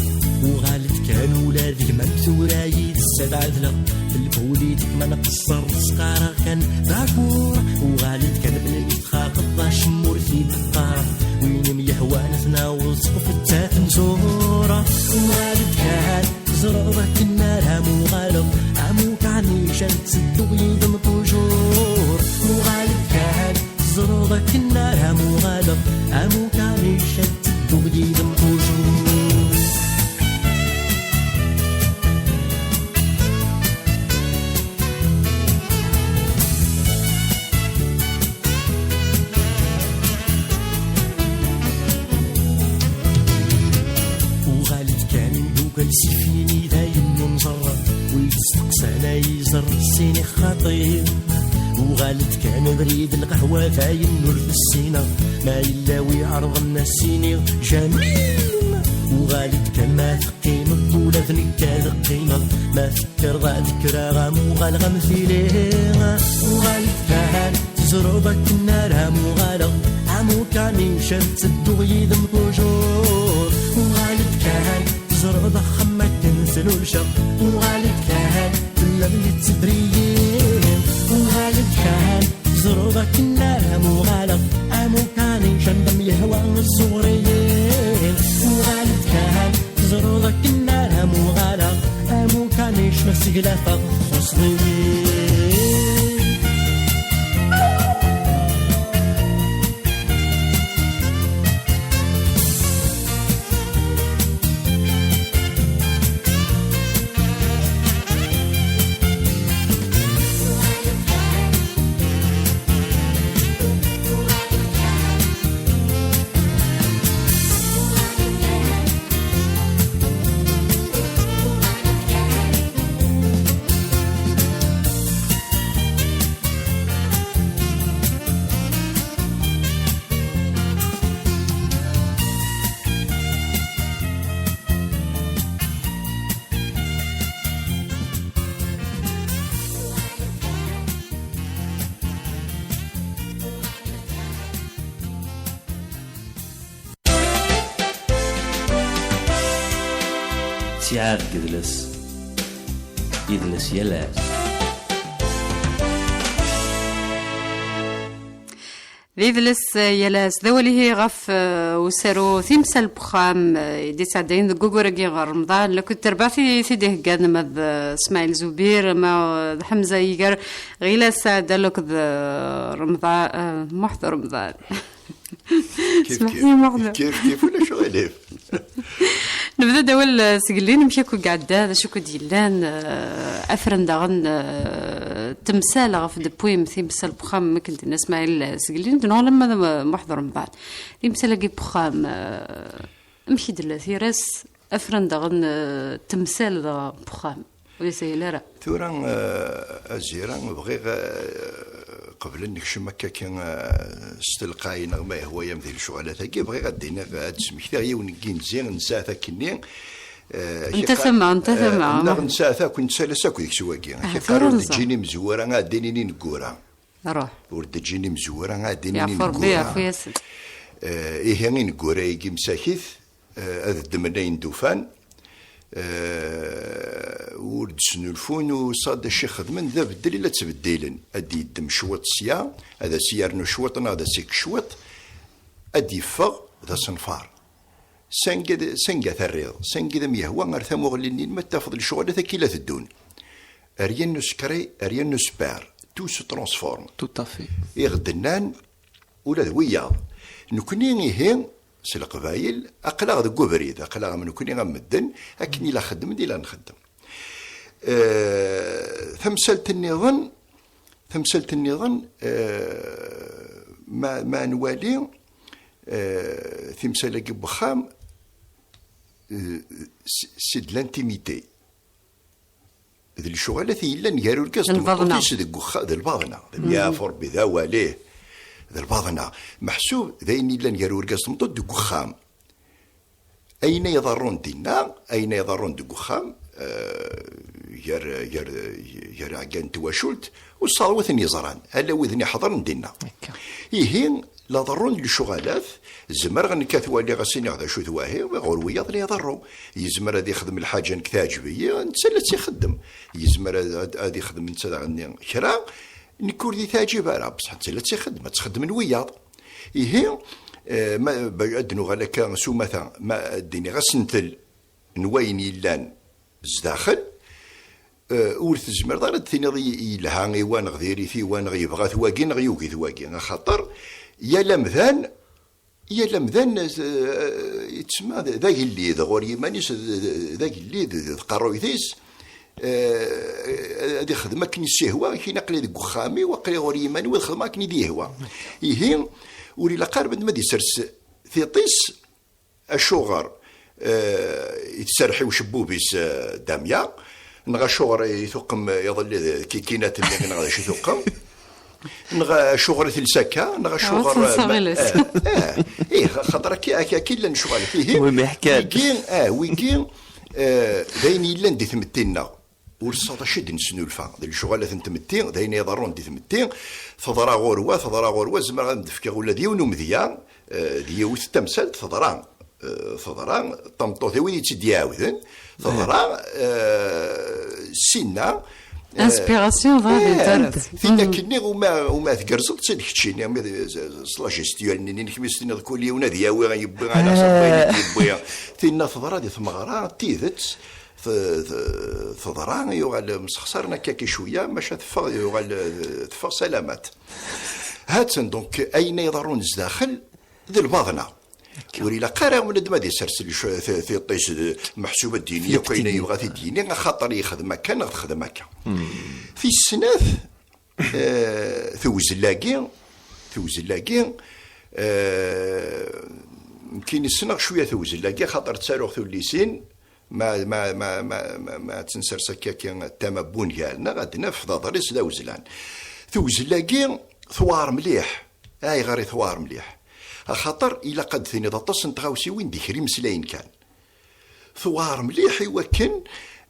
Uɣal-d kan, ula d gma-m tura yid-s ad ɛedleɣ. Lpulitik ma nqeṣṣer, s-qqareɣ kan d'accord. Uɣal-d kan, melmi txaqeḍ acemma ur t-id-qqareɣ. Win i m-yehwan ad t-naweḍ sqef d tatmsura. Uɣal-d kan, teẓreḍ akken ara m-uɣaleɣ. Am ukanic ad ttedduɣ yid-m toujours. Uɣal-d kan, teẓreḍ akken ara m-uɣaleɣ. Am ukanic ad ttedduɣ yid-m toujours. Uɣal-d kan imeddukal sifini d ayen ur nẓerr, ur yesteqsan ay iẓer sin ixaṭi. Uɣal-d kan abrid lqahwa d ayen ur tessineɣ, ma yella wi ɛerḍen ad s-iniɣ Jamil. Uɣal-d kan ma teqqimeḍ ula d nekk ad qqimeɣ, ma tekkreḍ ad kkreɣ am uɣaleɣ am tili. Uɣal-d kan, teẓreḍ akken ara m-uɣaleɣ, am ukanic ad ttedduɣ yid-m toujours. Uɣal-d kan, teẓreḍ axxam akken tluleḍ. Uɣal-d kan, fell-am yettebriyin. Uɣal-d kan, teẓreḍ akken ara m-uɣaleɣ, am ukanic anda m-yehwa ẓẓuɣriyin. Uɣal-d kan, teẓreḍ akken ara m-uɣaleɣ, am ukanic ma seglafaɣ txuṣṣeḍ-iyi. Ttiɛad deg yidles, yidles yal ass. D idles, eh, yal ass d awal ihi ɣef, eh, usaru Timsal n Uxxam, eh, i d-yettɛeddayen deg waggur-agi ɣer Remḍan, lakked terbaɛt i t-id-iheggan ma d, eh, Smaɛil Zubir, ma d Ḥemza Iger, Ɣila Saɛda, lakked, eh, Remḍan, eh, Muḥ d Remḍan. Kif Smaḥ kif. Muḥ d. Kif kif, ulac uɣilif. Nebda-d awal, eh, seg llin, amek akk i iɛedda, d acu akk i d-yellan, eh, afren daɣen, eh, temsal ɣef d-tewwim Timsal n Uxxam, akken d-yenna Smaɛil, eh, seg llin, d nuɣ alamma d, eh, Muḥ d Remḍan. Timsal-agi n Uxxam, eh, amek i d-tella tira-s, afren daɣen, eh, temsal dɣa n Uxxam, ur yeshil ara. Tura, eh, Azira, bɣiɣ, eh, qbel ad nekcem akka kan, eh, s telqay neɣ ma yehwa-yam di lecɣalat-agi, bɣiɣ ad d-iniɣ, ad d-smektiɣ yiwen n yinzi n saɛet akkenni, eh, Nta tama, nta eh, tama, neɣ ma- n saɛet akk, n tsalas akk deg-s wagi. Ah, akka tura ur nẓer. D-ǧǧin imezwura, ad d-inin ineggura. Ruḥ. Ur d-ǧǧin imezwura, ad d-inin Yeɛfu Rebbi, ineggura. Yeɛfu-yasen. Eh, ihi ineggura-agi msakit, eh, ad ddmen ayen d-ufan, eh, ur d-snulfun, u ṣad acu ixedmen d abeddel i la ttbeddilen. Ad d-yeddem cwiṭ sya, ad as-yernu cwiṭ neɣ ad as-ikk cwiṭ, ad d-yeffeɣ d asenfar. Sanga, sanga terriḍ, sanga d am-yehwa ar tamuɣli-nni ma tafeḍ lecɣalat akka i la teddun. Rien ne se crée, rien ne se perd. Tout se transforme. Tout à fait. I ɣ-d-nnan, ula d wiyaḍ. Nekni ihi, s Leqbayel, aql-aɣ deg ubrid, aql-aɣ am nekni am medden, akken i la xeddmen, i la nxeddem. Eh, tamsalt nniḍen, tamsalt nniḍen, eh, ma, ma nwali, eh, timsal-agi n wexxam, eh, c'est, c'est de l'intimité. D lecɣalat i yellan gar urgaz d tmeṭṭut-is deg uxxam, d lbaḍna. D lbaḍna. Yeɛfu Rebbi, d awal, ih. D lbaḍna. Meḥsub d ayen yellan gar urgaz d tmeṭṭut deg uxxam. Ayen ay iḍerrun dinna, ayen ay iḍerrun deg uxxam, eh, gar, gar, gar iɛeggan n twacult, u ṣṣaḍ wi ten-yeẓran, ala widen iḥeḍren dinna. Akka. Ihi, la ḍerrun lecɣalat, zemreɣ nekk ad t-waliɣ, ad s-iniɣ d acu-t wahi, ɣur wiyaḍ la iḍerru. Yezmer ad ixdem lḥaǧa nekk teɛǧeb-iyi, netta la tt-ixeddem. Yezmer ad, ad, ad ixdem netta daɣen kra, nekk ur d-teɛǧib ara, bṣeḥ netta la tt-ixeddem, ad tt-xeddmen wiyaḍ. Ihi, eh, ma, ba-, ad d-nuɣal akka s umata, ma ad d-iniɣ asentel n wayen yellan zdaxel, eh, ur tezmireḍ ara ad d-tiniḍ i-, yelha i wa neɣ diri-t i wa neɣ yebɣa-t wagi neɣ yugi-t wagi, axaṭer yal amdan, yal amdan, eh, yettsemma d, d agellid ɣur yiman-is, d, d, d agellid d tqerruyt-is, eh, ad ixdem akken i s-ihwa, kini aql-i deg uxxam-iw, aql-i ɣur yiman-iw, ad xedmeɣ akken i d-yehwa. Ihi, ur ilaq ara bnadem ad isers tiṭ-is, acuɣer, eh, i tserreḥ i ucebbub-is, eh, Damya, neɣ acuɣer i tuqem iḍelli d kikinat-nni, neɣ d acu i tuqem, neɣ acuɣer i telsa akka, neɣ acuɣer, eh, eh, eh, ih, xaṭer akka, akka, akka i llan lecɣal. Ihi, wigi, eh, wigi, eh, d ayen yellan di tmetti-nneɣ. Ur ṣṣaḍ acu i d-nesnulfa. D lecɣalat n tmetti, d ayen iḍerrun di tmetti. Teḍra ɣur-wa, teḍra ɣur-wa, zemreɣ ad m-d-fkeɣ ula d yiwen umedya, eh, d yiwet tamsalt teḍra. Eh, teḍra, tameṭṭut-iw i tt-id-iɛawden, teḍra, eh, sinna, eh, inspiration, dɣa eh, di tarat. Tinna akkenni, uma, uma tgerzeḍ-tt-id keččini, armi d, s, s la gestuelle-nni, nekk mi s-tiniḍ kul yiwen ad yawi, yewwi, ala ṣabbay i d-yewwi. Tinna teḍra di tmeɣra, d tidet, t-, t-, teḍra, yuɣal msexsaren akka ki cwiya, maca teffeɣ, yuɣal, eh, teffeɣ salamat. Hatten, donc, ayen ay iḍerrun zdaxel, d lbaḍna. Ur ilaq ara bnadem ad isers lec-, ti-, tiṭ-is d meḥsub ad d-yini akk ayen ay yebɣa ad t-id-yini, axaṭer yexdem akka neɣ texdem akka. Tis snat, eh, tewzel-agi, tewzel-agi, eh, nekkini ssneɣ cwiya tewzel-agi, axaṭer ttaruɣ tullisin, ma, ma, ma, ma, ma, ma ad tt-nsers akka, akka, tama n wungal, neɣ ad naf d aḍris d awezlan. Tewzel-agi tewɛer mliḥ. Ayɣer i tewɛer mliḥ? Axaṭer ilaq ad d-tiniḍ aṭas n tɣawsiwin di kra imeslayen kan. Tewɛer mliḥ i wakken,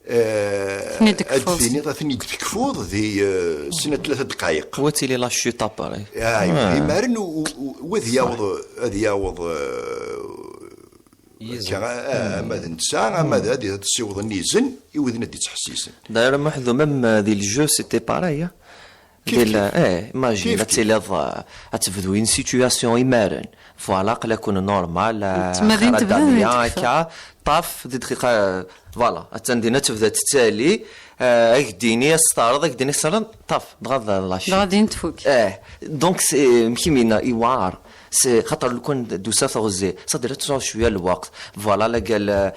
eh, ad d-tiniḍ ad ten-id-tekfuḍ di, eh, snat tlata ddqayeq. Wa tili la chute après. Aywa, imaren u, u, u, wa ad yaweḍ, ad yaweḍ, eh, Yizem. Akka, a-, ama d netta, ama d ad, ad ssiwḍen izen i widen ad d-ittḥessisen. D'ailleurs, Muḥ d Umam, euh, di le jeu, c'était pareil, hein. Kif, kif. Eh, imagine, kif, ad tiliḍ, eh, ad tebdu une situation imaren. Voilà, aql-aken normal, eh, Tma din xir tebda, din ddamya, tekfa. Akka, ṭaf, di dqiqa, voilà, attan din ad tebda tettali, eh, ad k-d-tini, ad s-teɛreḍ, ad k-d-tini, ad s-teɛreḍ, ṭaf, dɣa d lacit. Dɣa din tfuk. Eh, donc, c'est, mkimina, iwar. C'est, xaṭer lukan d-tusa teɣzi, c'est-à-dire ad tesɛuḍ cwiya n lweqt. Voilà, la gueule,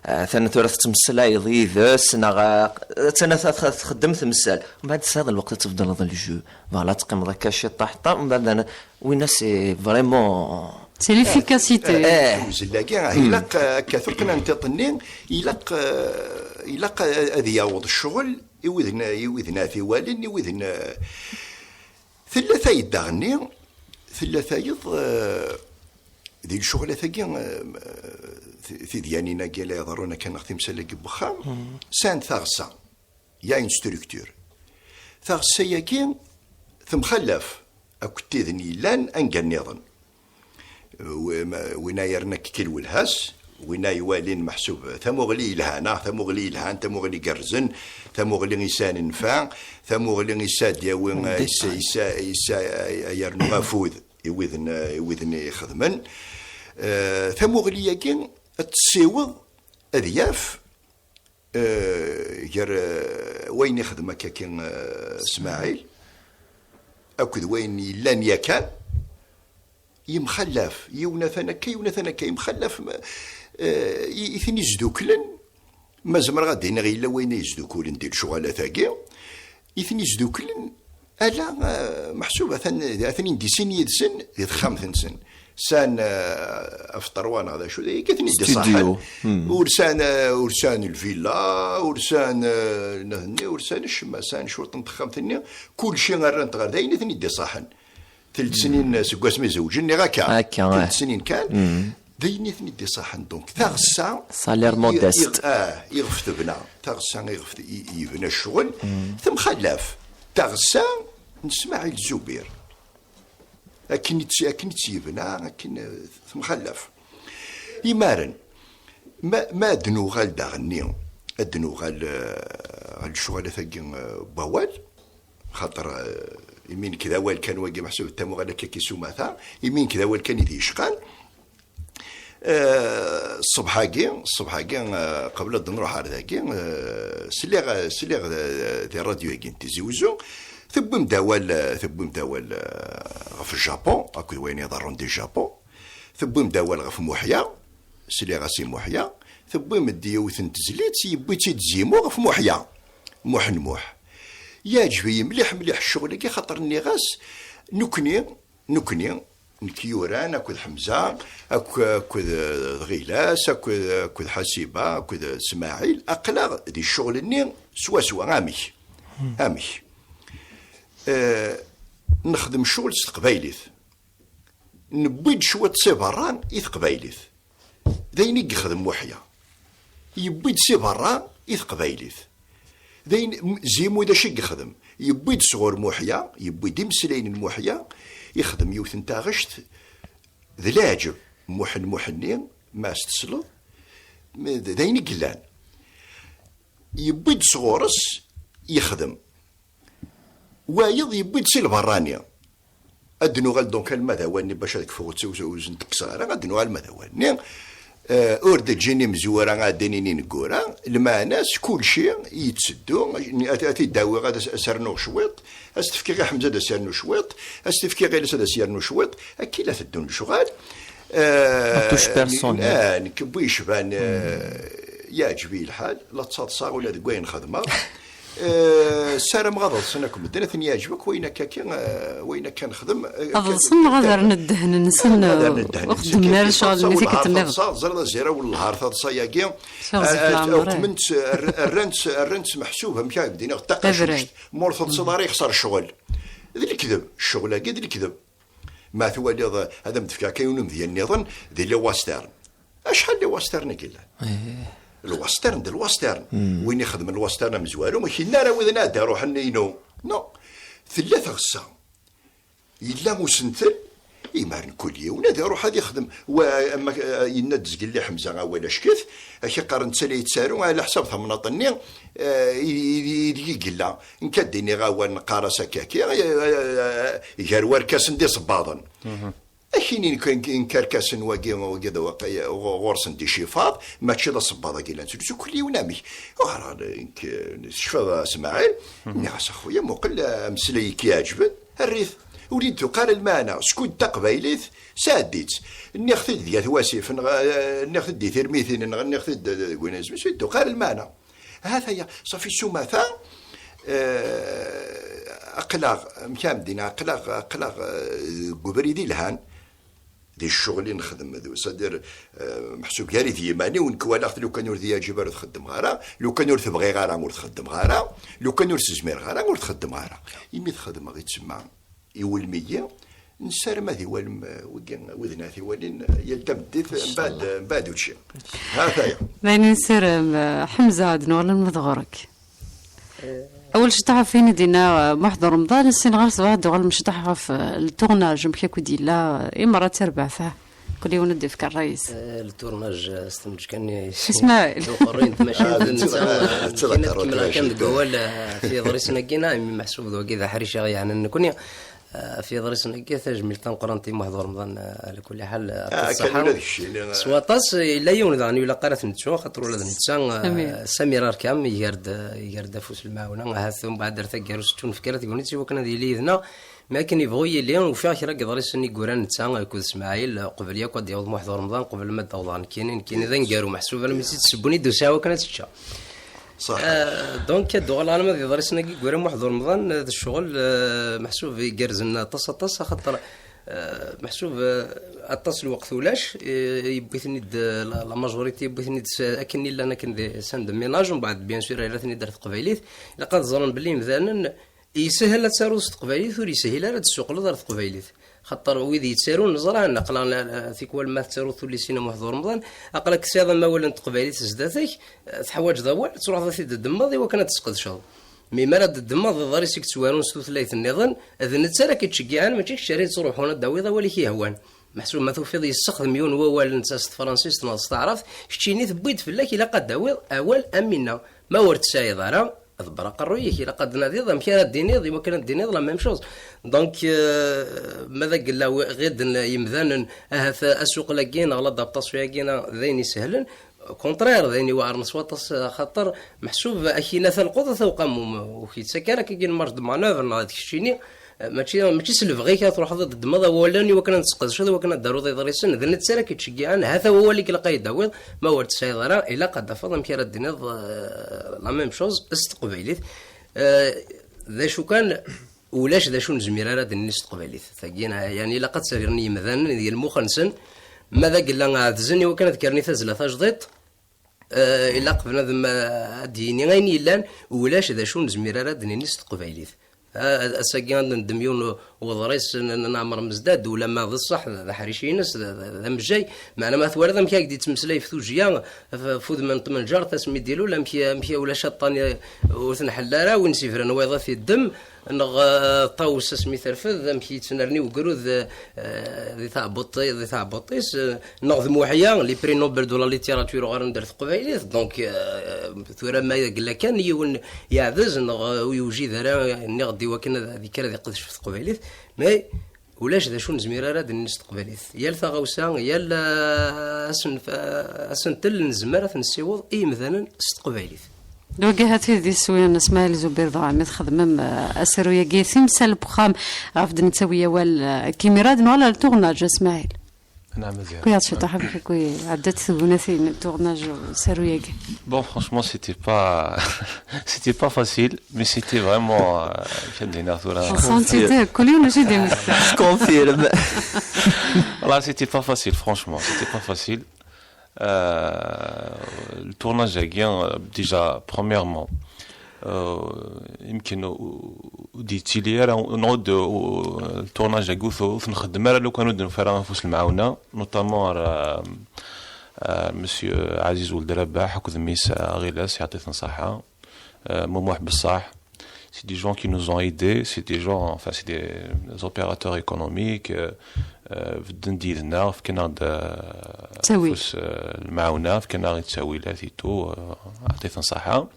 eh, atan tura tettmeslayeḍ yid-s, neɣ, eh, atan ad, ad, ad txeddem temsal. Mbeɛd tesɛiḍ lweqt ad tbeddleḍ le jeu. Voilà, teqqimeḍ akka ciṭṭaḥ, ṭṭaḥ, mbeɛd ana-, winna c'est vraiment C'est l'efficacité. Eh. Awzel-agi, ah, ilaq, eh, akka tuqqna n tiṭ-nni, ilaq, eh, ilaq, eh, ad yaweḍ ccɣel i widen, i widen ad t-iwalin, i widen, eh, tella tayeḍ daɣenni, tella tayeḍ, eh, di lecɣulat-agi, eh, ti-, tidyanin-agi la iḍerrun akka neɣ timsal-agi n wexxam, sɛant taɣessa. Il y a une structure. Taɣessa-agi temxallaf akked tiden yellan anga nniḍen. Wi-, ma-, win ay yerna kki lwelha-s, win ay walin meḥsub tamuɣli yelhan, ah, tamuɣli yelhan, tamuɣli gerrzen, tamuɣli yesɛan nnfeɛ, tamuɣli yesɛa ad yawi, yesɛa, yesɛa, yesɛa ay yernu afud i widen, i widen ixedmen. Eh, tamuɣli-agi ad tessiweḍ ad yaf eh, gar, eh, wayen ixdem akkaki, eh, Smaɛil, akked wayen yellan yakan, yemxallaf, yiwen atan akka, yiwen atan akka, yemxallaf, eh, i, i ten-izduklen, ma zemreɣ ad d-iniɣ yella wayen ay izdukulen di lecɣalat-agi, i ten-izduklen, ala, eh, meḥsub atan, atan di sin yid-sen di texxamt-nsen. Sɛan, eh, afeṭṭerwa neɣ d acu, d ayagi i ten-id-iṣaḥen. Studio. Hmm. Ur sɛan, eh, ur sɛan lvilla, ur sɛan, eh, nehni, ur sɛan acemma. Sɛan cwiṭ n texxamt-nni, kulci rran-t ɣer d ayen i ten-id-iṣaḥen. Telt snin seg wasmi zewǧen, niɣ akka. Akka, eh. Telt snin kan. Hmm. D ayen i ten-id-iṣaḥen. Donc, taɣessa, salaire i-, modeste, i-, ah, iɣef tebna. Taɣessa iɣef t-, i-, i yebna ccɣel, temxallaf. Taɣessa n Smaɛil Zubir. Akken i tt-, akken i tt-yebna, akken, eh, temxallaf. Imaren, ma, ma ad nuɣal daɣenni, ad nuɣal, eh, ɣer lecɣalat-agi, eh, n wawal, xaṭer, eh, imi nekk d awal kan wagi, meḥsub d tamuɣal akka ki sumata, imi nekk d awal kan i d-yecqan, Eh, ṣṣbeḥ-agi, ṣṣbeḥ-agi, eh, qbel ad d-nruḥ ar dagi, eh, sliɣ, sliɣ, eh, di rradyu-agi n Tizi Uzzu, tewwim-d awal, eh, tewwim-d awal, eh, ɣef Japun, akked wayen iḍerrun di Japun, tewwim-d awal ɣef Muḥya, sliɣ-as i Muḥya, tewwim-d yiwet n tezlit, yewwi-tt-id Zimu ɣef Muḥya, Muḥ n Muḥ. Yeɛǧeb-iyi mliḥ, mliḥ ccɣel-agi, xaṭer nniɣ-as, nekni, Nekni, nekk yuran akked Ḥemza, ak-, akked, eh, Ɣilas, akked, akked Ḥasiba, akked Smaɛil, aql-aɣ di ccɣel-nni swaswa. Amek? Amek? Eh, nexdem ccɣel s teqbaylit. Newwi-d cwiṭ si berra i teqbaylit. D ayen i yexdem Muḥya. Yewwi-d si berra i teqbaylit. D ayen, m-, Zimu d acu i yexdem? Yewwi-d sɣur Muḥya, yewwi-d imeslayen n Muḥya, ixdem yiwet n taɣect d leɛǧeb. Muḥ n Muḥ-nni, ma as-tesleḍ, m-, d, d ayen i yellan. Yewwi-d sɣur-s, yexdem. Wayeḍ yewwi-d si lberrani. Ad d-nuɣal donc alma d awal-nni bac ad kfuɣ ur tent-kkseɣ ara, ad d-nuɣal alma d awal-nni. Eh, ur d-ǧin imezwura ad d-inin ineggura, lmeɛna-s kulci yetteddu, ad, ad t-id-awiɣ ad as-, as-rnuɣ cwiṭ, ad s-t-fkiɣ i Ḥemza ad as-yernu cwiṭ, ad s-t-fkiɣ i Ɣilas ad as-yernu cwiṭ, akka i la teddun lecɣal. Eh, touche personnelle. Ah, nekk n wi yecban, eh, yeɛǧeb-iyi lḥal, la ttaḍsaɣ ula deg wayen xedmeɣ. Eh, ssarameɣ ad ḍsen akk medden, ad ten-yeɛjeb akk wayen akka, eh, wayen akka nexdem, eh, ad ḍsen neɣ ad rren ddehn-nsen, ad rren ddehn-nsen, ur xeddmen ara ccɣel-nni tikkelt nniḍen. Taḍsa, teẓriḍ aziraw n lehar, taḍsa-agi, eh, eh, leɛmer, eh. Rran-tt, rran-tt meḥsub, amek ara d-iniɣ, d taqacuct. Ma ur teḍsiḍ ara yexṣer ccɣel. D lekdeb, ccɣel-agi d lekdeb. Ma twaliḍ, ad am-d-fkeɣ kan yiwen umedya nniḍen, di les westerns. Acḥal les westerns i yellan? Eh. Lwestern d lwestern. Hmm. Win ixedmen lwestern amezwaru, ur k-yenna ara widen ad d-ruḥen inu. Non. Tella tɣessa. Yella usentel, Imar n kul yiwen ad iruḥ ad ixdem. Wa, ama, eh, yenna-d zgelli Ḥemza awal acek-it, ak qqaren netta la yettaru, ala ḥsab tamnaḍt-nni, eh, i, i, i, i yella. Nekk ad d-iniɣ awal, neqqar-as akaki, eh, eh, eh, gar warkasen d isebbaḍen. Akini n-, n-, nkerkasen wagi, wagi d waqi-, ɣur-, ɣur-sen d icifaḍ, mačči d asebbaḍ-agi llan seg kul yiwen amek. Uɣer, nekk, tecfiḍ a Smaɛil, nniɣ-as, a xuya, muqel ameslay i k-iɛeǧben, err-it. Ur d-tuq ara lmeɛna, skud taqbaylit, sɛeddi-tt. Nniɣ-t-id di At Wasif, neɣ, eh, nniɣ-t-id di Tirmitin, neɣ nniɣ-t-id deg win isem-is, ur d-tuq ara lmeɛna. Hat aya, ṣafi s umata, eh, aql-aɣ, amek ara m-d-iniɣ, aql-aɣ, aql-aɣ, eh, deg ubrid ilhan, di ccɣel i nexdem, d, c'est-à-dire, eh, meḥsub gar-i d yiman-iw, nekk walaɣ-t, lukan ur d-yeɛǧib ara ur t-xeddmeɣ ara, lukan ur t-bɣiɣ ara ur t-xeddmeɣ ara, lukan ur s-zmireɣ ara ur t-xeddmeɣ ara. Imi t-xedmeɣ i tsemma iwulem-iyi, nessaram ad iwalem, eh, wigi, widen ara t-iwalin, eh, yal tameddit, mbaɛd, mbaɛd učči. Ha-t-aya. D ayen i nessaram, eh, Ḥemza, ad nuɣal alma d ɣur-k. Awal ciṭṭaḥ ɣef wayen i d-yenna, eh, Muḥ d Remḍan, sin ɣer ṣṣbeḥ ad d-uɣalem ciṭṭaḥ ɣef, eh, le tournage, amek akk i d-yella, eh, imara d tarbaɛt, ah, kul yiwen ad d-yefk ṛṛay-is. Eh, le tournage, eh, s temǧekka-nni. Ismaɛil. Uqerruy n tmacint. Ah, d netta, eh, d netta kan ad kemmleɣ kan deg wawal, eh, ɣef yiḍrisen-agi, neɣ imi meḥsub d wagi d aḥric i ɣ-yeɛnan nekkni. Eh, ɣef yiḍrisen-agi, tajmilt tameqqrant i Muḥ d Remḍan, eh, ala kulli ḥal, eh, aṭas ṣṣeḥḥa. Ula d keččini, eh. S waṭas, eh, yella yiwen daɣen ur ilaq ara ad t-nettu, axaṭer ula d netta, eh, Samir. Samir Arkam, iger-d, iger-d afus n lemɛawna, ahat mbeɛd ar taggarut tettunefk ara tegnit i wakken ad yili yid-neɣ. Mi akken yebɣu yili, ufiɣ kra n yiḍrisen i yura netta akked Smaɛil, eh, qbel yakk ad d-yaweḍ Muḥ d Remḍan, qbel ma d-awḍeɣ nekkini, nekkini d aneggaru meḥsub, almi tt-id-sewwen i d-usiɣ wakken ad tt-ččeɣ. Ṣaḥ. Eh, donc, ad d-uɣaleɣ alma d iḍrisen-agi n Gura Muḥ d Remḍan, eh, d ccɣel, eh, meḥsub igerrzen aṭas, aṭas, axaṭer, eh, meḥsub, eh, aṭas lweqt ulac, eh, yewwi-ten-id, eh, la, la majorité yewwi-ten-id s-, akken i llan akken di scène de ménage, mbeɛd, bien sûr, yerra-ten-id ar teqbaylit. Ilaq ad ẓren belli imdanen, yeshel ad taruḍ s teqbaylit, ur yeshil ara ad d-tessuqleḍ ar teqbaylit. Xaṭer wid yettarun, neẓra, aql-aɣ, tikwal ma tettaruḍ tullisin a Muḥ d Remḍan, aql-ak tesɛiḍ amawal n teqbaylit sdat-k, eh, teḥwaǧeḍ awal, ad truḥeḍ ad t-id-ddemmeḍ i wakken ad t-tesqedceḍ. Mi mi ara d-ddemmeḍ iḍris i yettwarun s tutlayt nniḍen, d netta ara k-ittceggiɛen, mačči kečč ara yettruḥun ad d-tawiḍ awal i k-yehwan. Meḥsub ma tufiḍ yessexdem yiwen wawal netta s tefransist neɣ s taɛrabt, keččini tewwi-d fell-ak ilaq ad d-tawiḍ awal am winna. Ma ur t-tesɛiḍ ara, ḍebber aqerruy-ik, ilaq ad d-tnadiḍ amek ara d-tiniḍ, i wakken ad d-tiniḍ la même chose. Donc, euh, ma d agella wi-, ɣiden yimdanen, ahat asuqel-agi neɣ l'adaptation-agi neɣ d ayen isehlen, au contraire, d ayen iweɛren s waṭas, xaṭer meḥsub akina talquḍ a tawqamum, ur k-yettak ara akkagi marge de manœuvre neɣ d keččini, mačči, mačči s lebɣi-k ad truḥeḍ ad d-ddmeḍ awalen i wakken ad tesqedceḍ, i wakken ad d-taruḍ iḍrisen, d netta ara k-ittceggiɛen, ha-t-a wawal i ilaq ad d-tawiḍ, ma ur t-tesɛiḍ ara, ilaq ad d-tafeḍ amek ara d-tiniḍ, eh, la même chose s teqbaylit. Eh, d acu kan, ulac d acu nezmir ara ad d-nini s teqbaylit. Tagi, yani, ilaq ad ttagren yimdanen di lmux-nsen, ma d agella ɛedzen i wakken ad kkren i tazzla tajdiṭ, eh, ilaq bnadem, eh, ad d-yini ayen yellan, ulac d acu nezmir ara ad d-nini s teqbaylit. Ah, ass-agi ad nendem yiwen u-, uḍris n, n, n Ɛmer Mezdad, ulamma d ṣṣeḥ, d, d aḥric-ines, d, d, d amejjay. Meɛna ma twalaḍ amek i ak-d-yettmeslay f tujjya, f, f udem n tmenǧert, asmi d-ilul, amek, amek ulac aṭṭan i, ur t-nḥell ara, win s-ibran wayeḍ ad t-iddem, neɣ, eh, Ṭawes asmi terfed, amek yettnerni ugrud, eh, di tɛebbuṭ-, di tɛebbuṭ-is, eh, neɣ d Muḥya, les prix Nobel de la littérature uɣalen-d ar teqbaylit, donc, eh, tura ma yella kan yiwen yeɛdez neɣ ur yewjid ara, nniɣ-d i wakken ad, ad yekker ad iqdec ɣef teqbaylit, mais ulac d acu nezmir ara ad d-nini s teqbaylit. Yal taɣawsa, yal, eh, asenf-, eh, asentel nezmer ad t-nessiweḍ i yimdanen s teqbaylit. D wagi ahat i d iswi n Smaɛil Zubir dɣa mi txedmem, eh, asaru-agi Timsal n Wexxam ɣef d-nettawi awal, eh, kimira ad nuɣal ar le tournage, a Smaɛil. Naɛam, Azir. Kuyaḍ ciṭuḥ amek akk i ɛeddat tegnatin n tournage n usaru-agi? Bon, franchement, c'était pas, c'était pas facile, mais c'était vraiment, euh, amek ad d-iniɣ tura. On sentait, kul yiwen acu i d-imettel. Je confirme. Voilà, c'était pas facile, franchement, c'était pas facile. Euh, le tournage-agi, euh, déjà, premièrement, euh, يمكن ur, ur d-yettili ara, neɣ ur d-, ur, le tournage-agi ur t-, ur t-nxeddem ara lukan ur d-nufi ara afus n lemɛawna, notamment ar, euh, euh, monsieur Ɛziz Weld Rabaḥ akked mmi-s, euh, Ɣilas, yeɛṭi-ten ṣṣeḥḥa, euh, Mumuḥ Beṣṣaḥ. C'est des gens qui nous ont aidés, c'est des gens, enfin, c'est des, des opérateurs économiques, euh, euh, بدن ديدنا، فكنا د-، تسوي. فوس، آه، المعاونة، فكنا غير تساويلات et tout، آه، عطيتهم صحة.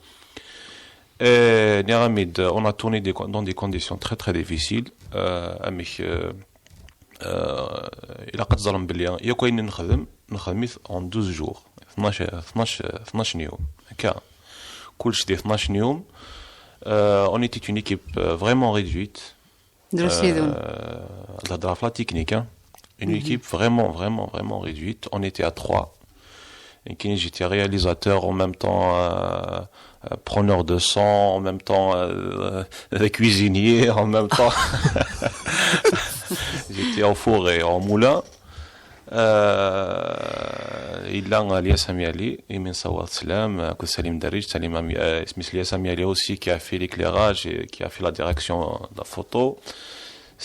آه، نعم، on a tourné des con-، dans des conditions très, très difficiles. آه، أمك، آه، آه، إلا قد ظلم بلي يا كاين نخدم، نخدميت en douze jours، اثناش، اثناش، اثناش يوم هكا، كلش دي اثناش يوم. آه، on était une équipe, آه، vraiment réduite. دروس يدون. آه، نهضر في la technique, hein. Une équipe vraiment, vraiment, vraiment réduite. On était à trois. J'étais réalisateur, en même temps, euh, euh, preneur de son, en même temps, euh, cuisinier, en même temps. J'étais au four et au moulin. Euh, il a Alias Amiali, Imin Sawad Slam, euh, Salim Darij, Salim Ami-, euh, Ismis Lias Amiali aussi, qui a fait l'éclairage et qui a fait la direction de la photo.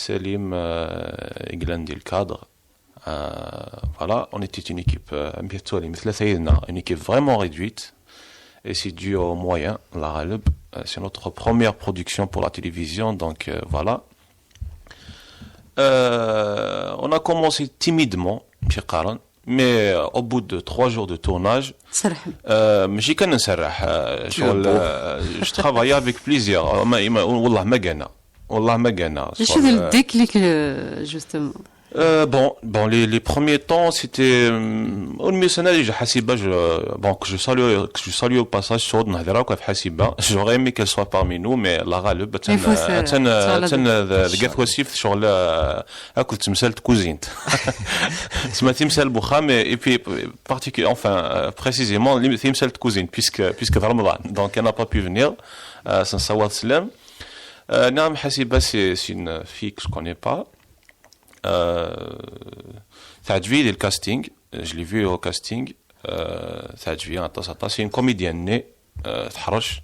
Salim, euh, Iglandi, le cadre. Euh, voilà, on était une équipe, euh, une équipe vraiment réduite. Et c'est dû aux moyens, la غالب. Euh, c'est notre première production pour la télévision, donc, euh, voilà. Euh, on a commencé timidement, ماشي قارن, mais, euh, au bout de trois jours de tournage, سرحم. euh, ماشي كان نسرح, euh, شغل, euh, je travaillais avec plaisir. آه، ما, ما, والله ما كان. والله ما كان. شو ذا الديكليك, justement؟ Euh, bon, bon, les, les premiers temps, c'était, euh, au mieux, ça n'allait, je حاسبة, je, bon, que je salue, que je salue au passage, شغل نهضر هكا في حاسبة. J'aurais aimé qu'elle soit parmi nous, mais la غالب, Il faut se- تن, sur la تن, تن, تقات وسيف شغل, آه، أكل تمثال كوزينت. تسمى تمثال بوخام, et puis, particulier, enfin, euh, précisément, تمثال كوزينت, puisque, puisque في رمضان. Donc, elle n'a pas pu venir. Euh, ça, ça va, سلام. Euh, نعم, حاسبة, c'est, c'est une fille que je connais pas. Euh, تعجبي لي le casting, je l'ai vue au casting, euh, تعجبي, c'est une comédienne née, euh, تحرش.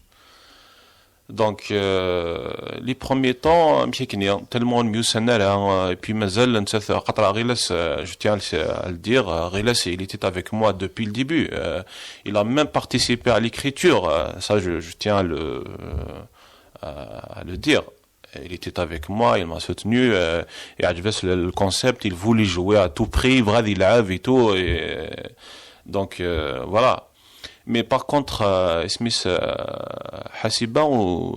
Donc, euh, les premiers temps, ماشي كنيا, tellement نميوسن راه, et puis مازال نتا خاطر غيلاس, euh, je tiens à le dire, euh, غيلاس, il était avec moi depuis le début. Euh, il a même participé à l'écriture, euh, ça je, je tiens à le, euh, à le dire. Il était avec moi, il m'a soutenu, euh, et عجباس le, le concept, il voulait jouer à tout prix, يبغى يلعب et tout, et, euh, donc, euh, voilà. Mais par contre, euh, اسميس, euh, حاسبة و,